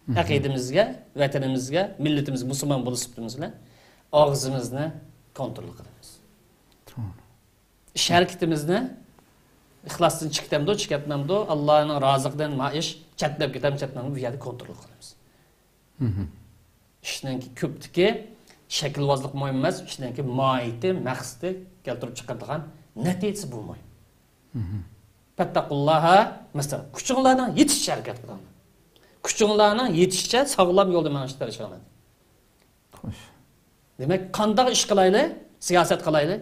ئەقىدىمىزگە، ۋەتىنىمىزگە، مىللىتىمىزگە، مۇسۇلمان بولۇش سۈپىتىمىز بىلەن ئاغزىمىزنى كونترول قىلىمىز. توغرا. ئىش ھەرىكىتىمىزنى ئىخلاستىن چىقىتەمدۇ، چىقىتمەمدۇ، ئاللانىڭ رازىلىقىدىن ما ئىش چەتنەپ كېتەمدۇ، چەتنەمدۇ، بۇ يەردە كونترول قىلىمىز. مھم. ئىشنىڭكى كۆپتىكى شەكىلۋازلىق مۇھىم ئەمەس، ئىشنىڭكى ماھىيىتى، مەقسىتى، كەلتۈرۈپ چىقىرىدىغان نەتىجىسى بۇ مۇھىم. مھم. فەتتەقۇللاھا، مەسىلەن، كۈچۈڭلارنىڭ يېتىشىچە ھەرىكەت قىلىڭلار. كۈچۈڭلارنىڭ يېتىشىچە ساغلام يولدا مېڭىشقا تىرىشىڭلار. خوش. دېمەك، قانداق ئىش قىلايلى؟ سىياسەت قىلايلى؟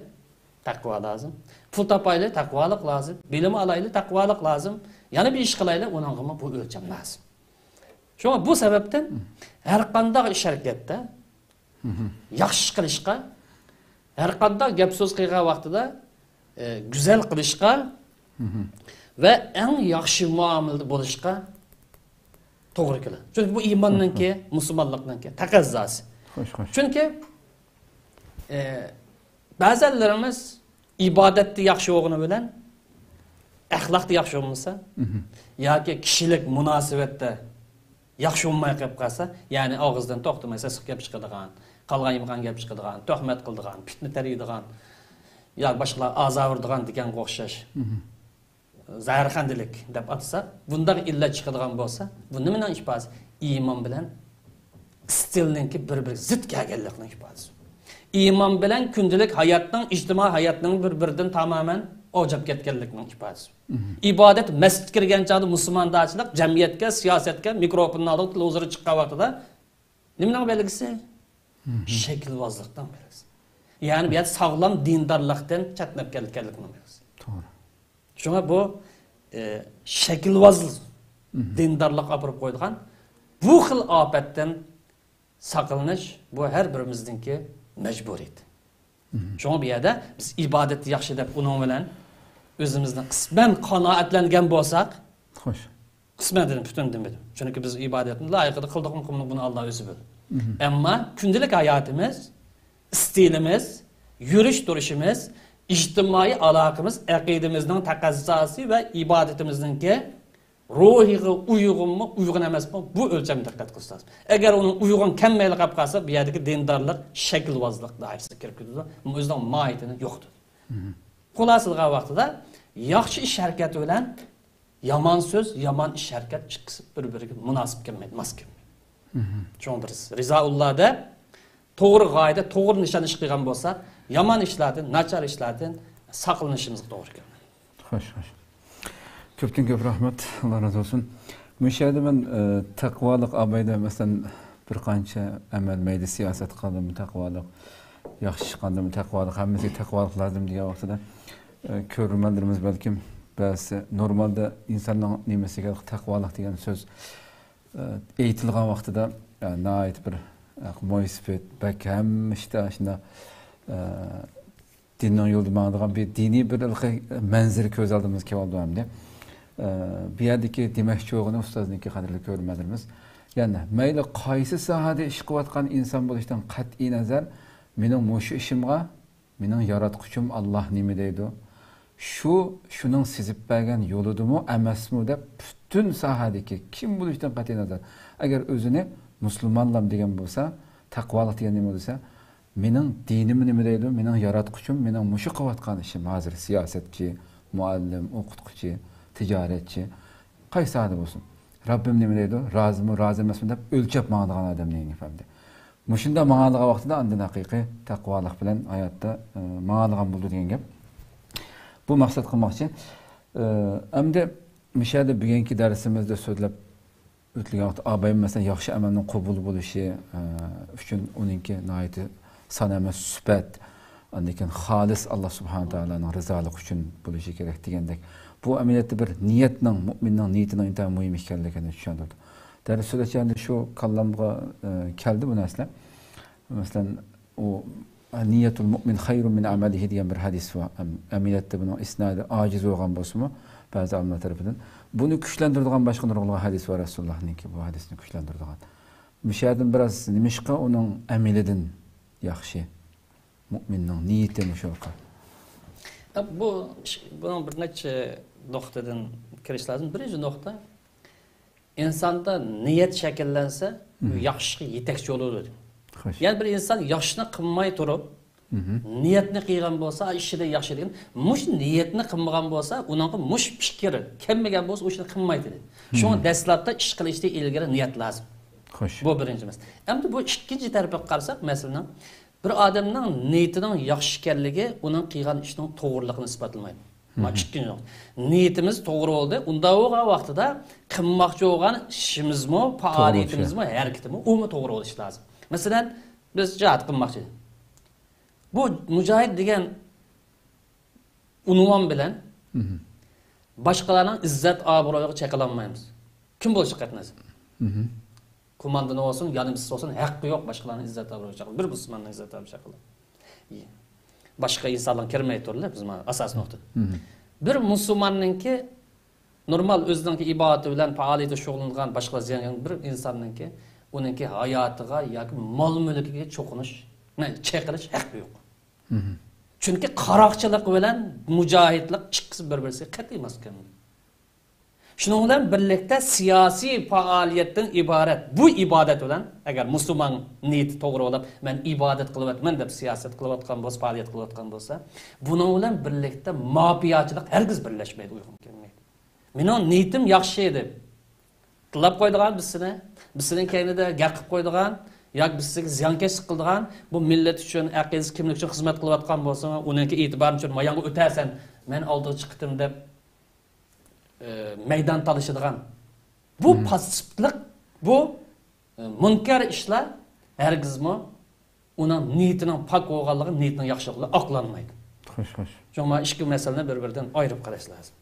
تەقۋا لازىم. پۇل تاپايلى؟ تەقۋالىق لازىم. بىلىم ئالايلى؟ تەقۋالىق لازىم. يەنە بىر ئىش قىلايلى؟ ئۇنىڭغىمۇ بۇ ئۆلچەم لازىم. شۇڭا بۇ سەۋەبتىن ھەر قانداق ئىش ھەرىكەتتە ياخشى ئىش قىلىشقا، ھەر قانداق گەپ سۆز قىلغان ۋاقتىدا، ئە، گۈزەل قىلىشقا ۋە ئەڭ ياخشى مۇئامىلىدە بولۇشقا توغرا كېلىدۇ. چۈنكى بۇ ئىماننىڭكى، مۇسۇلمانلىقنىڭكى تەقەززاسى. خوش، خوش. چۈنكى، ئە، بەزەنلىرىمىز ئىبادەتتە ياخشى بولغىنى بىلەن ئەخلاقتا ياخشى بولمىسا ياكى كىشىلىك مۇناسىۋەتتە ياخشى بولماي قېلىپ قالسا، يەنى ئاغزىدىن توختىماي سېسىق گەپ چىقىدىغان، قالغان-يىمغان گەپ چىقىدىغان، تۆھمەت قىلىدىغان، پىتنە تېرىيدىغان ياكى باشقىلارغا ئازار بېرىدىغان دېگەنگە ئوخشاش زەھەرخەندىلىك دەپ ئاتىساق، بۇنداق ئىللەت چىقىدىغان بولسا، بۇ نېمىنىڭ ئىپادىسى؟ ئىمان بىلەن ئىستىلنىڭكى بىر-بىرىگە زىت كەلگەنلىكىنىڭ ئىپادىسى. ئىمان بىلەن كۈندىلىك ھاياتنىڭ، ئىجتىمائىي ھاياتنىڭ بىر-بىرىدىن تامامەن ئاجراپ كەتكەنلىكىنىڭ ئىپادىسى. ئىبادەت، مەسچىتكە كىرگەن چاغدا مۇسۇلماندارچىلىق، جەمئىيەتكە، سىياسەتكە، مىكروفوننىڭ ئالدىغا تېلېۋىزورغا چىققان ۋاقتىدا نېمىنىڭ بەلگىسى؟ شەكىلۋازلىقنىڭ بەلگىسى. يەنى بۇ يەردە ساغلام دىندارلىقتىن چەتنەپ كەتكەنلىكنىڭ بەلگىسى. توغرا. شۇڭا بۇ، ئە، شەكىلۋاز دىندارلىق ئاپىرىپ قويىدىغان بۇ خىل ئاپەتتىن ساقلىنىش، بۇ ھەر بىرىمىزنىڭكى مەجبۇرىيىتى. شۇڭا بۇ يەردە بىز ئىبادەتتە ياخشى دەپ، ئۇنىڭ بىلەن ئۆزىمىزنى قىسمەن قانائەتلەنگەن بولساق، خوش. قىسمەن دېدىم، پۈتۈن دېمىدىم. چۈنكى بىز ئىبادەتنى لايىقىدا قىلدۇقمۇ، قىلمىدۇقمۇ، بۇنى ئاللا ئۆزى بىلىدۇ. ئەمما كۈندىلىك ھاياتىمىز، ئىستىلىمىز، يۈرۈش تۇرۇشىمىز، ئىجتىمائىي ئالاقىمىز، ئەقىدىمىزنىڭ تەقەززاسى ۋە ئىبادىتىمىزنىڭكى روھىغا ئۇيغۇنمۇ، ئۇيغۇن ئەمەسمۇ، بۇ ئۆلچەمگە دىققەت قىلىش لازىم. ئەگەر ئۇنىڭ ئۇيغۇن كەلمەيلا قاپ قالسا، بۇ يەردىكى دىندارلىق شەكىلۋازلىق دائىرىسىگە كىرىپ كېتىدۇ، ئۆزىنىڭ ماھىيىتىنى يوقىتىدۇ. خۇلاسىلىغان ۋاقتىدا ياخشى ئىش ھەرىكەت بىلەن يامان سۆز، يامان ئىش ھەرىكەت ئىككىسى بىر-بىرىگە مۇناسىپ كەلمەيدۇ، ماس كەلمەيدۇ. شۇڭا بىز رىزائۇللا دەپ، توغرا غايىدە، توغرا نىشان ئىش قىلغان بولساق، يامان ئىشلاردىن، ناچار ئىشلاردىن ساقلىنىشىمىزغا توغرا كېلىدۇ. خوش، خوش. كۆپتىن كۆپ رەھمەت، ئاللا رازى بولسۇن. مۇشۇ يەردە مەن، ئە، تەقۋالىق ئابايدا، مەسىلەن، بىر قانچە ئەمەل، مەيلى سىياسەت قىلدىمۇ تەقۋالىق، ياخشى ئىش قىلدىمۇ تەقۋالىق، ھەممىسىگە تەقۋالىق لازىم دېگەن ۋاقتىدا، ئە، كۆرۈرمەنلىرىمىز بەلكىم بەزىسى نورمالدا ئىنساننىڭ نېمىسىگە تەقۋالىق دېگەن سۆز، ئە، ئېيتىلغان ۋاقتىدا، ئە، ناھايىتى بىر، ئە، مويسىپىت، بەك ھەممە ئىشتا شۇنداق، ئە، دىننىڭ يولىدا ماڭىدىغان بىر دىنىي بىر ھېلىقى مەنزىرە كۆز ئالدىمىزغا كېلىۋالىدۇ ئەمدى. ئە، بۇ يەردىكى دېمەكچى بولغىنى ئۇستازنىڭكى، قەدىرلىك كۆرۈرمەنلىرىمىز. يەنى مەيلى قايسى ساھەدە ئىش قىلىۋاتقان ئىنسان بولۇشتىن قەتئىي نەزەر، مېنىڭ مۇشۇ ئىشىمغا مېنىڭ ياراتقۇچۇم ئاللا نېمە دەيدۇ؟ شۇ، شۇنىڭ سىزىپ بەرگەن يولىدىمۇ، ئەمەسمۇ دەپ پۈتۈن ساھەدىكى كىم بولۇشتىن قەتئىي نەزەر، ئەگەر ئۆزىنى مۇسۇلمانلام دېگەن بولسا، تەقۋالىق دېگەن نېمە دېسە، مېنىڭ دىنىم نېمە دەيدۇ، مېنىڭ ياراتقۇچۇم، مېنىڭ مۇشۇ قىلىۋاتقان ئىشىم، ھازىر سىياسەتچى، مۇئەللىم، ئوقۇتقۇچى، تىجارەتچى، قايسى ساھەدە بولسۇن، رەببىم نېمە دەيدۇ، رازىمۇ، رازى ئەمەسمۇ دەپ ئۆلچەپ ماڭىدىغان ئادەم دېگەن گەپ ئەمدى. مۇشۇنداق ماڭالىغان ۋاقتىدا ئاندىن ھەقىقىي تەقۋالىق بىلەن ھاياتتا، ئە، ماڭالىغان بولىدۇ دېگەن گەپ. بۇ مەقسەت قىلماقچى. ئە، ئەمدى مۇشۇ يەردە بۈگۈنكى دەرسىمىزدە سۆزلەپ ئۆتۈلگەن ۋاقىتتا ئابايىم، مەسىلەن، ياخشى ئەمەلنىڭ قوبۇل بولۇشى، ئە، ئۈچۈن ئۇنىڭكى ناھايىتى سان ئەمەس، سۈپەت، ئاندىن كېيىن خالىس ئاللا سۇبھانە تائالانىڭ رىزالىقى ئۈچۈن بولۇشى كېرەك دېگەندەك. بۇ ئەمەلىيەتتە بىر نىيەتنىڭ، مۇئمىننىڭ نىيىتىنىڭ ئىنتايىن مۇھىم ئىكەنلىكىنى چۈشەندۈردى. دەرس سۆزلەش يەردە شۇ كاللامغا، ئە، كەلدى بۇ نەرسىلەر. مەسىلەن، ئۇ، نىيەتۇل مۇئمىن خەيرۇن مىن ئەمەلىھى دېگەن بىر ھەدىس بار. ئەم-، ئەمەلىيەتتە بۇنىڭ ئىسنادى ئاجىز بولغان بولسىمۇ، بەزى ئالىملار تەرىپىدىن. بۇنى كۈچلەندۈرىدىغان باشقا نۇرغۇنلىغان ھەدىس بار رەسۇلۇللاھنىڭكى، بۇ ھەدىسنى كۈچلەندۈرىدىغان. مۇشۇ يەردىن بىراز نېمىشقا ئۇنىڭ ئەمىلىدىن ياخشى، مۇئمىننىڭ نىيىتى مۇشۇ. بۇ، بۇنىڭ بىر نەچچە نۇقتىدىن كىرىش لازىم. بىرىنچى نۇقتا، ئىنساندا نىيەت شەكىللەنسە، ئۇ ياخشىلىققا يېتەكچى بولىدۇ. خوش. يەنى بىر ئىنسان ياخشىنى قىلماي تۇرۇپ، نىيەتنى قىلغان بولسا، ئىشىدا ياخشى دېگەن، مۇشۇ نىيەتنى قىلمىغان بولسا، ئۇنىڭغا مۇشۇ پىكىر كەلمىگەن بولسا، ئۇ ئىشنى قىلمايتتى. شۇڭا دەسلەپتە ئىش قىلىشتىن ئىلگىرى نىيەت لازىم. خوش. بۇ بىرىنچى مەسىلە. ئەمدى بۇ ئىككىنچى تەرىپىگە قارىساق، مەسىلىنىڭ بىر ئادەمنىڭ نىيىتىنىڭ ياخشى ئىكەنلىكى ئۇنىڭ قىلغان ئىشىنىڭ توغرىلىقىنى ئىسپاتلىمايدۇ. ما ئىككىنچى نۇقتا. نىيىتىمىز توغرا بولدى. ئۇنداق بولغان ۋاقتىدا قىلماقچى بولغان ئىشىمىزمۇ، پائالىيىتىمىزمۇ، ھەرىكىتىمۇ، ئۇمۇ توغرا بولۇشى لازىم. مەسىلەن، بىز جىھاد قىلماقچى. بۇ مۇجاھىد دېگەن ئۇنۋان بىلەن باشقىلارنىڭ ئىززەت ئابرۇيىغا چېقىلالمايمىز. كىم بولۇشى قەتئىينەزەر. كوماندىر بولسۇن، ياردەمچىسى بولسۇن، ھەققى يوق باشقىلارنىڭ ئىززەت ئابرۇيىغا چېقىلىدۇ. بىر مۇسۇلماننىڭ ئىززەت ئابرۇيىغا چېقىلىدۇ. باشقا ئىنسانلار كىرمەي تۇرۇلۇپ، بىز مانا ئاساسىي نۇقتا. بىر مۇسۇلماننىڭكى نورمال ئۆزىنىڭكى ئىبادىتى بىلەن، پائالىيىتى شۇغۇللىنىدىغان باشقىلار زىيان، بىر ئىنساننىڭكى ئۇنىڭكى ھاياتىغا ياكى مال مۈلكىگە چوقۇنۇش، نە، چېقىلىش ھەققى يوق. چۈنكى قاراقچىلىق بىلەن مۇجاھىدلىق ئىككىسى بىر-بىرسىگە قەتئىي ماس كەلمەيدۇ. شۇنىڭ بىلەن بىرلىكتە سىياسىي پائالىيەتتىن ئىبارەت بۇ ئىبادەت بىلەن، ئەگەر مۇسۇلمان نىيىتى توغرا بولۇپ، مەن ئىبادەت قىلىۋاتىمەن دەپ سىياسەت قىلىۋاتقان بولسا، پائالىيەت قىلىۋاتقان بولسا، بۇنىڭ بىلەن بىرلىكتە مافىياچىلىق ھەرگىز بىرلەشمەيدۇ، ئۇيغۇن كەلمەيدۇ. مېنىڭ نىيىتىم ياخشى دەپ تىللاپ قويىدىغان بىسىنى، بىسىنىڭ كەينىدە گەپ قىلىپ قويىدىغان ياكى بىسىگە زىيانكەشلىك قىلىدىغان، بۇ مىللەت ئۈچۈن، ئەقىدىسى، كىملىك ئۈچۈن خىزمەت قىلىۋاتقان بولسا، ئۇنىڭكى ئېتىبارىنى چۈشۈرۈپ، مايانغا ئۆتەرسەن، مەن ئالدىغا چىقتىم دەپ، ئى، مەيدان تالىشىدىغان. بۇ پاسسىپلىق، بۇ، ئى، مۇنكەر ئىشلار ھەرگىزمۇ ئۇنىڭ نىيىتىنىڭ پاك بولغانلىقى، نىيىتىنىڭ ياخشىلىقى ئاقلانمايدۇ. خوش، خوش. شۇڭا ئىككى مەسىلىنى بىر-بىرىدىن ئايرىپ قاراش لازىم.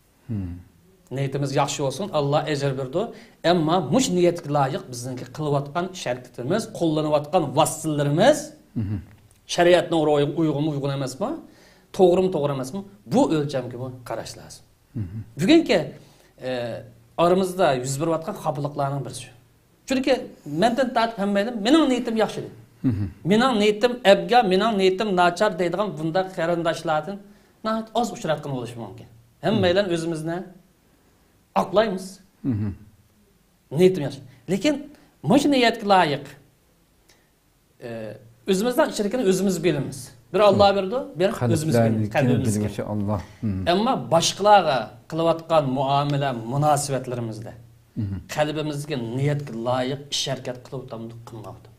نىيىتىمىز ياخشى بولسۇن، ئاللا ئەجىر بېرىدۇ. ئەمما مۇشۇ نىيەتكە لايىق بىزنىڭكى قىلىۋاتقان ئىش ھەرىكىتىمىز، قوللىنىۋاتقان ۋاسىتىلىرىمىز شەرىئەتنىڭ روھىغا ئۇيغۇنمۇ، ئۇيغۇن ئەمەسمۇ، توغرىمۇ، توغرا ئەمەسمۇ، بۇ ئۆلچەمگىمۇ قاراش لازىم. بۈگۈنكى، ئە، ئارىمىزدا يۈز بېرىۋاتقان خاپىلىقلارنىڭ بىرسى شۇ. چۈنكى مەندىن تارتىپ ھەممەيلەن مېنىڭ نىيىتىم ياخشى دەيدۇ. مېنىڭ نىيىتىم ئەبگە، مېنىڭ نىيىتىم ناچار دەيدىغان بۇنداق قېرىنداشلاردىن ناھايىتى ئاز ئۇچراتقىلى بولۇشى مۇمكىن. ھەممەيلەن ئۆزىمىزنى ئاقلايمىز. نىيىتىم ياخشى. لېكىن مۇشۇ نىيەتكە لايىق، ئە، ئۆزىمىزنىڭ ئىچىدىكىنى ئۆزىمىز بىلىمىز. بىر ئاللا بېرىدۇ، بىر ئۆزىمىز بىلىمىز. قەلبىمىزدىكىنى. ئەمما باشقىلارغا قىلىۋاتقان مۇئامىلە، مۇناسىۋەتلىرىمىزدە قەلبىمىزدىكى نىيەتكە لايىق ئىش ھەرىكەت قىلىۋاتامدۇق، قىلمايۋاتامدۇق؟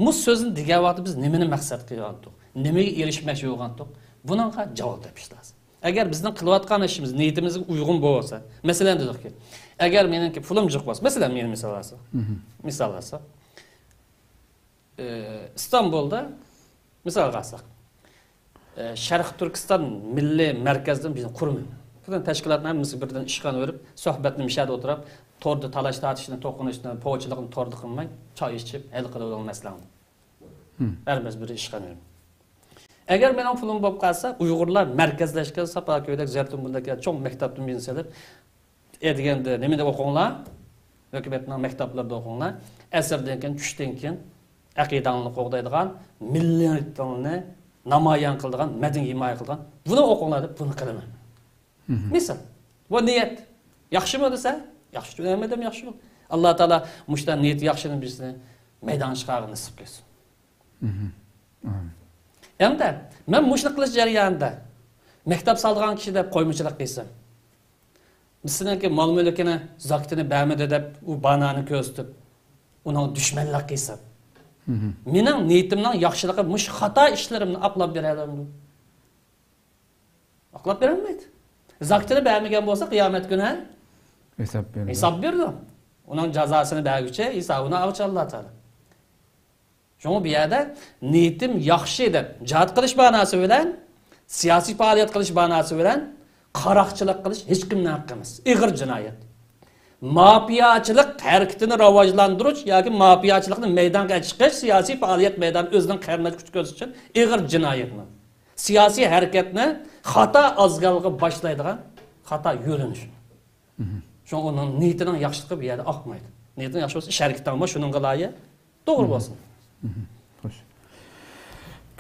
مۇشۇ سۆزنى دېگەن ۋاقىتتا بىز نېمىنى مەقسەت قىلغانتۇق؟ نېمىگە ئېرىشمەكچى بولغانتۇق؟ بۇنىڭغا جاۋاب تېپىش لازىم. ئەگەر بىزنىڭ قىلىۋاتقان ئىشىمىز نىيىتىمىزگە ئۇيغۇن بولسا، مەسىلەن، دېدۇقكى، ئەگەر مېنىڭكى پۇلۇم جىق بولسا، مەسىلەن، مېنى مىسال ئالساق، مىسال ئالساق، ئى، ئىستانبۇلدا، مىسالغا ئالساق، ئى، شەرقىي تۈركىستان مىللىي مەركەزدىن بىزنى قۇرىمەن. پۈتۈن تەشكىلاتنىڭ ھەممىسى بىردىن ئىشخانا بېرىپ، سۆھبەتنى مىشەدە ئولتۇرۇپ، توردا تالاش تارتىشنى، توقۇنۇشنى، پوچىلىقنى توردا قىلماي، چاي ئىچىپ، ھەل قىلىۋېلىڭ مەسىلەڭنى. ھەر بىر ئىشخانا بېرىپ. ئەگەر مېنىڭ پۇلۇم بولۇپ قالسا، ئۇيغۇرلار مەركەزلەشكەن ساپا كۆيدەك، زەيتۇن بۇندەك چوڭ مەكتەپتىن بىرنى سېلىپ، ئەتىگەندە نېمە دەپ ئوقۇڭلار؟ ھۆكۈمەتنىڭ مەكتەپلىرىدە ئوقۇڭلار. ئەسىردىن كېيىن، چۈشتىن كېيىن ئەقىدەڭلارنى قوغدايدىغان، مىللىيىتىڭلارنى نامايان قىلىدىغان، مەدەنىيەت ھىمايە قىلىدىغان، بۇنى ئوقۇڭلار دەپ بۇنى قىلىمەن. مىسال، بۇ نىيەت ياخشىمۇ دېسە، ياخشى، ھەممىدىن ياخشى بۇ. ئاللا تائالا مۇشۇنداق نىيىتى ياخشىنى بىزنى مەيدانغا چىقارغىنى نېسىپ قىلسۇن. ئەمدى مەن مۇشۇنى قىلىش جەريانىدا مەكتەپ سالىدىغان كىشى دەپ قويمىچىلىق قىلسام، بىز سېنىڭكى مال-مۈلكىنى، زاكىتىنى بەرمىدى دەپ، ئۇ بانانى كۆرسىتىپ، ئۇنىڭغا دۈشمەنلىك قىلسام، مېنىڭ نىيىتىمنىڭ ياخشىلىقى مۇشۇ خاتا ئىشلىرىمنى ئاقلاپ بېرەلەمدۇ؟ ئاقلاپ بېرەلمەيدۇ. زاكىتىنى بەرمىگەن بولسا، قىيامەت كۈنى ھېساب بېرىدۇ. ھېساب بېرىدۇ. ئۇنىڭ جازاسىنى بەرگۈچى، ھېسابىنى ئالغۇچى ئاللا تائالا. شۇڭا بۇ يەردە نىيىتىم ياخشى دەپ جىھاد قىلىش مەناسى بىلەن، سىياسىي پائالىيەت قىلىش مەناسى بىلەن، قاراقچىلىق قىلىش ھېچكىمنىڭ ھەققى ئەمەس. ئېغىر جىنايەت. مافىياچىلىق ھەرىكىتىنى راۋاجلاندۇرۇش ياكى مافىياچىلىقنى مەيدانغا چىقىش، سىياسىي پائالىيەت مەيدانى ئۆزىنىڭ قېرىنداشىغا كۈچ كۆرسىتىش ئۈچۈن ئېغىر جىنايەت بۇ. سىياسىي ھەرىكەتنى خاتا ئازگالغا باشلايدىغان خاتا يۆنىلىش. شۇڭا ئۇنىڭ نىيىتىنىڭ ياخشىلىقى بۇ يەردە ئاقمايدۇ. نىيىتىڭ ياخشى بولسا، ئىش ھەرىكىتىڭمۇ شۇنىڭغا لايىق توغرا بولسۇن. خوش.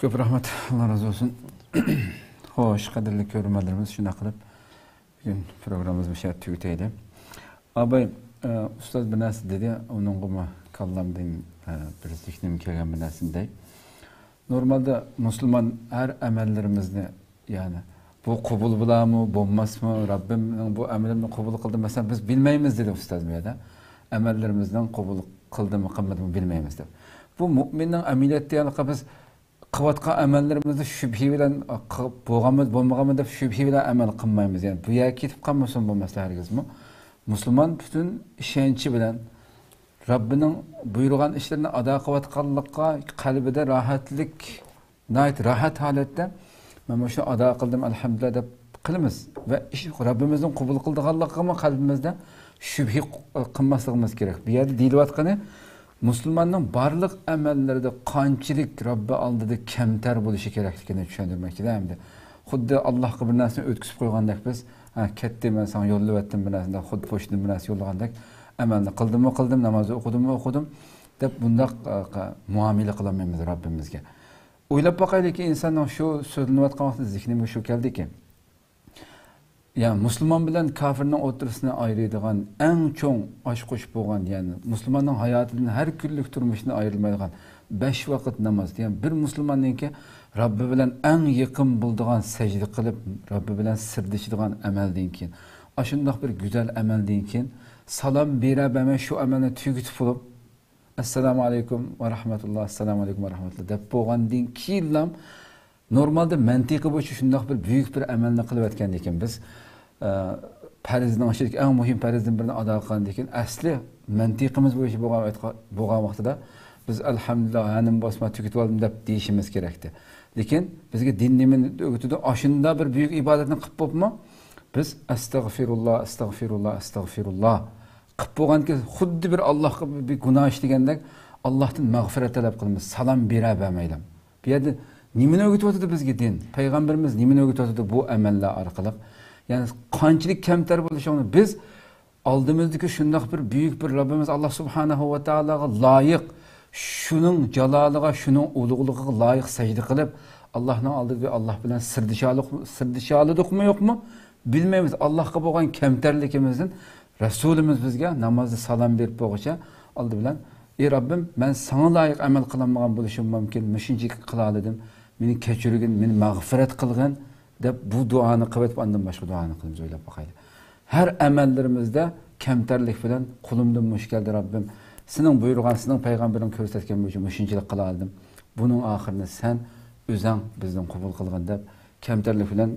كۆپ رەھمەت، ئاللا رازى بولسۇن. خوش، قەدىرلىك كۆرۈرمەنلىرىمىز، شۇنداق قىلىپ بۈگۈن پروگراممىمىزنى مۇشۇ يەردە تۈگىتەيلى. ئاباي، ئە، ئۇستاز بىر نەرسە دېدى، ئۇنىڭغىمۇ كاللامدىن، ئە، بىر زېھنىمگە كەلگەن بىر نەرسىنى دەي. نورمالدا مۇسۇلمان ھەر ئەمەللىرىمىزنى، يەنى، بۇ قوبۇل بولارمۇ، بولماسمۇ، رەببىمنىڭ بۇ ئەمىلىمنى قوبۇل قىلدى، مەسىلەن، بىز بىلمەيمىز دېدى ئۇستاز بۇ يەردە. ئەمەللىرىمىزنىڭ قوبۇل قىلدىمۇ، قىلمىدىمۇ بىلمەيمىز دەپ. بۇ مۇئمىننىڭ ئەمەلىيەتتە، يەنى، بىز قىلىۋاتقان ئەمەللىرىمىزنى شۈبھە بىلەن، قىلىپ بولغانمۇ، بولمىغانمۇ دەپ شۈبھە بىلەن ئەمەل قىلمايمىز. يەنى بۇ يەرگە كېتىپ قالمىسۇن بۇ مەسىلە ھەرگىزمۇ. مۇسۇلمان پۈتۈن ئىشەنچى بىلەن رەببىنىڭ بۇيرۇغان ئىشلىرىنى ئادا قىلىۋاتقانلىققا قەلبىدە راھەتلىك، ناھايىتى راھەت ھالەتتە، «مەن مۇشۇنى ئادا قىلدىم، ئەلھەمدۇلىللا» دەپ قىلىمىز. ۋە ئىش رەببىمىزنىڭ قوبۇل قىلىدىغانلىقىغىمۇ قەلبىمىزدە شۈبھە قىلماسلىقىمىز كېرەك. بۇ يەردە دېيىلىۋاتقىنى، مۇسۇلماننىڭ بارلىق ئەمەللىرىدە قانچىلىك رەببى ئالدىدا كەمتەر بولۇشى كېرەكلىكىنى چۈشەندۈرمەكچىدە ئەمدى. خۇددى ئاللاھقا بىر نەرسىنى ئۆتكۈزۈپ قويغاندەك بىز، «ھە، كەتتى، مەن ساڭا يوللىۋەتتىم بىر نەرسىنى» دەپ، خۇددى پوچتىدىن بىر نەرسە يوللىغاندەك، «ئەمەلنى قىلدىممۇ قىلدىم، نامازنى ئوقۇدۇممۇ ئوقۇدۇم» دەپ بۇنداق، ئە، مۇئامىلە قىلالمايمىز رەببىمىزگە. ئويلاپ باقايلىكى، ئىنساننىڭ شۇ سۆزلىنىۋاتقان ۋاقتىدا زېھنىمگە شۇ كەلدىكى، يا مۇسۇلمان بىلەن كاپىرنىڭ ئوتتۇرىسىنى ئايرىيدىغان ئەڭ چوڭ ئاچقۇچ بولغان، يەنى مۇسۇلماننىڭ ھاياتىدىن، ھەر كۈنلۈك تۇرمۇشىدىن ئايرىلمايدىغان بەش ۋاقىت ناماز، يەنى بىر مۇسۇلماننىڭكى رەببى بىلەن ئەڭ يېقىن بولىدىغان سەجدە قىلىپ، رەببى بىلەن سىردىشىدىغان ئەمەلدىن كېيىن، ئاشۇنداق بىر گۈزەل ئەمەلدىن كېيىن سالام بېرە بەرمەي شۇ ئەمەلنى تۈگىتىپ بولۇپ، «ئەسسالامۇ ئەلەيكۇم ۋە رەھمەتۇللا، ئەسسالامۇ ئەلەيكۇم ۋە رەھمەتۇللا» دەپ بولغاندىن كېيىنلا، نورمالدا مەنتىقى بويىچە شۇنداق بىر بۈيۈك بىر ئەمەلنى قىلىۋەتكەندىكىن بىز، ئە، پەرزنىڭ ئىچىدىكى ئەڭ مۇھىم پەرزدىن بىرىنى ئادا قىلغاندىكىن، ئەسلى مەنتىقىمىز بويىچە بولغان، بولغان ۋاقتىدا بىز «ئەلھەمدۇلىللا، ھەنىم باسما تۈگىتىۋالدىم» دەپ دېيىشىمىز كېرەكتى. لېكىن بىزگە دىن نېمىنى ئۆگىتىدۇ؟ ئاشۇنداق بىر بۈيۈك ئىبادەتنى قىلىپ بولۇپمۇ، بىز «ئەستەغفىرۇللا، ئەستەغفىرۇللا، ئەستەغفىرۇللا» قىلىپ بولغانكى، خۇددى بىر ئاللاھقا بىر گۇناھ ئىشلىگەندەك، ئاللاھتىن مەغپىرەت تەلەپ قىلىمىز، سالام بېرە بەرمەيلى. بۇ يەردە نېمىنى ئۆگىتىۋاتىدۇ بىزگە دىن؟ پەيغەمبىرىمىز نېمىنى ئۆگىتىۋاتىدۇ بۇ ئەمەللەر ئارقىلىق؟ يەنى قانچىلىك كەمتەر بولۇشۇڭنى بىز ئالدىمىزدىكى شۇنداق بىر بۈيۈك بىر رەببىمىز ئاللاھ سۇبھانەھۇ ۋە تائالاغا لايىق، شۇنىڭ جالالىغا، شۇنىڭ ئۇلۇغلۇقىغا لايىق سەجدە قىلىپ، ئاللاھنىڭ ئالدىدا بىر ئاللاھ بىلەن سىردىشالىق-، سىردىشالىدۇقمۇ يوقمۇ؟ بىلمەيمىز. ئاللاھقا بولغان كەمتەرلىكىمىزدىن رەسۇلىمىز بىزگە نامازدا سالام بېرىپ بولغۇچە ئالدى بىلەن، «ئى رەببىم، مەن ساڭا لايىق ئەمەل قىلالمىغان بولۇشۇم مۇمكىن، مۇشۇنچىلىك قىلالىدىم، مېنى كەچۈرگىن، مېنى مەغپىرەت قىلغىن» دەپ بۇ دۇئانى قىلىۋېتىپ ئاندىن باشقا دۇئانى قىلىمىز، ئويلاپ باقايلى. ھەر ئەمەللىرىمىزدە كەمتەرلىك بىلەن، «قولۇمدىن مۇشۇ كەلدى رەببىم، سېنىڭ بۇيرۇغان، سېنىڭ پەيغەمبىرىڭ كۆرسەتكەن بويىچە مۇشۇنچىلىك قىلالىدىم، بۇنىڭ ئاخىرىنى سەن ئۆزەڭ بىزدىن قوبۇل قىلغىن» دەپ كەمتەرلىك بىلەن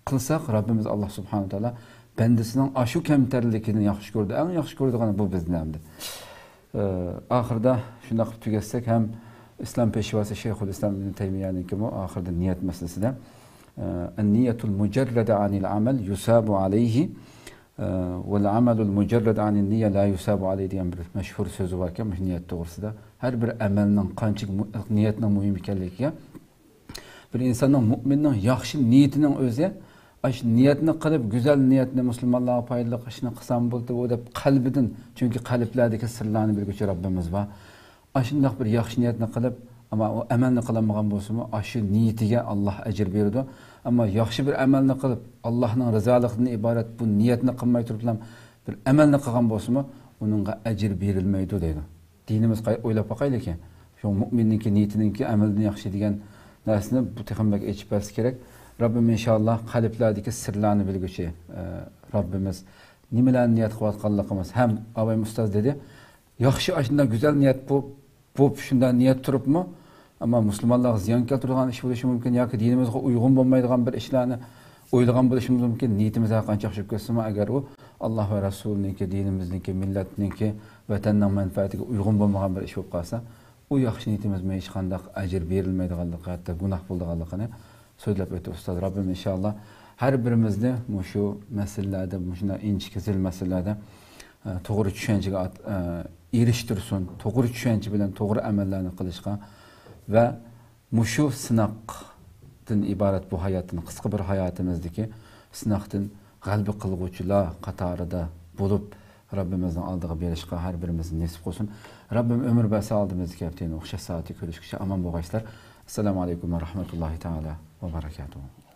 قىلساق، رەببىمىز ئاللاھ سۇبھانەھۇ ۋە تائالا بەندىسىنىڭ ئاشۇ كەمتەرلىكىنى ياخشى كۆرىدۇ. ئەڭ ياخشى كۆرىدىغىنى بۇ بىزنى ئەمدى. ئە، ئاخىرىدا شۇنداق قىلىپ تۈگەتسەك ھەم ئىسلام پېشۋاسى شەيخۇل ئىسلام ئىبن تەيمىيەنىڭكىمۇ ئاخىرىدا نىيەت مەسىلىسىدە، ئە، «النية المجردة عن العمل يثاب عليه، ئە، والعمل المجرد عن النية لا يثاب عليه» دېگەن بىر مەشھۇر سۆزى باركەن مۇشۇ نىيەت توغرىسىدا. ھەر بىر ئەمەلنىڭ قانچىلىك مۇ-، نىيەتنىڭ مۇھىم ئىكەنلىكىگە، بىر ئىنساننىڭ، مۇئمىننىڭ ياخشى نىيىتىنىڭ ئۆزى، ئاشۇ نىيەتنى قىلىپ، گۈزەل نىيەتنى، مۇسۇلمانلارغا پايدىلىق ئىشنى قىلسام بولدى ئۇ دەپ قەلبىدىن، چۈنكى قەلبلەردىكى سىرلارنى بىلگۈچى رەببىمىز بار. ئاشۇنداق بىر ياخشى نىيەتنى قىلىپ، ئەمما ئۇ ئەمەلنى قىلالمىغان بولسىمۇ، ئاشۇ نىيىتىگە ئاللاھ ئەجىر بېرىدۇ. ئەمما ياخشى بىر ئەمەلنى قىلىپ، ئاللاھنىڭ رىزالىقىدىن ئىبارەت بۇ نىيەتنى قىلماي تۇرۇپلا بىر ئەمەلنى قىلغان بولسىمۇ، ئۇنىڭغا ئەجىر بېرىلمەيدۇ دەيدۇ. دىنىمىز قاي-، ئويلاپ باقايلىكى، شۇ مۇئمىننىڭكى نىيىتىنىڭكى ئەمەلدىن ياخشى دېگەن نەرسىنى بۇ تېخىمۇ بەك ئېچىپ بەرسە كېرەك. رەببىم ئىنشاللا قەلبلەردىكى سىرلارنى بىلگۈچى، ئە، رەببىمىز نېمىلەرنى نىيەت قىلىۋاتقانلىقىمىز ھەم ئابايىم ئۇستاز دېدى، ياخشى ئاشۇنداق گۈزەل نىيەت بولۇپ، بولۇپ شۇنداق نىيەت تۇرۇپمۇ، ئەمما مۇسۇلمانلارغا زىيان كەلتۈرىدىغان ئىش بولۇشى مۇمكىن ياكى دىنىمىزغا ئۇيغۇن بولمايدىغان بىر ئىشلارنى ئويلىغان بولۇشىمىز مۇمكىن. نىيىتىمىز ھەر قانچە ياخشى بولۇپ كەتسىمۇ، ئەگەر ئۇ ئاللاھ ۋە رەسۇلىنىڭكى، دىنىمىزنىڭكى، مىللەتنىڭكى، ۋەتەننىڭ مەنپەئەتىگە ئۇيغۇن بولمىغان بىر ئىش بولۇپ قالسا، ئۇ ياخشى نىيىتىمىزمۇ ھېچقانداق ئەجىر بېرىلمەيدىغانلىقى، ھەتتا گۇناھ بولىدىغانلىقىنى سۆزلەپ ئۆتتى ئۇستاز. رەببىم ئىنشاللا ھەر بىرىمىزنى مۇشۇ مەسىلىلەردە، مۇشۇنداق ئىنچىكە زىل مەسىلىلەردە، ئە، توغرا چۈشەنچىگە ئات-، ئە، ئېرىشتۈرسۇن، توغرا چۈشەنچە بىلەن توغرا ئەمەللەرنى قىلىشقا ۋە مۇشۇ سىناقتىن ئىبارەت بۇ ھاياتتىن، قىسقا بىر ھاياتىمىزدىكى سىناقتىن غەلىبە قىلغۇچىلار قاتارىدا بولۇپ، رەببىمىزنىڭ ئالدىغا بېرىشقا ھەر بىرىمىزنى نېسىپ قىلسۇن. رەببىم ئۆمۈر بەرسە، ئالدىمىزدىكى ھەپتە يەنە ئوخشاش سائەتتە كۆرۈشكىچە ئامان بولغايسىلەر. ئەسسالامۇ ئەلەيكۇم ۋە رەھمەتۇللاھى تائالا ۋە بەرەكاتۇھۇ.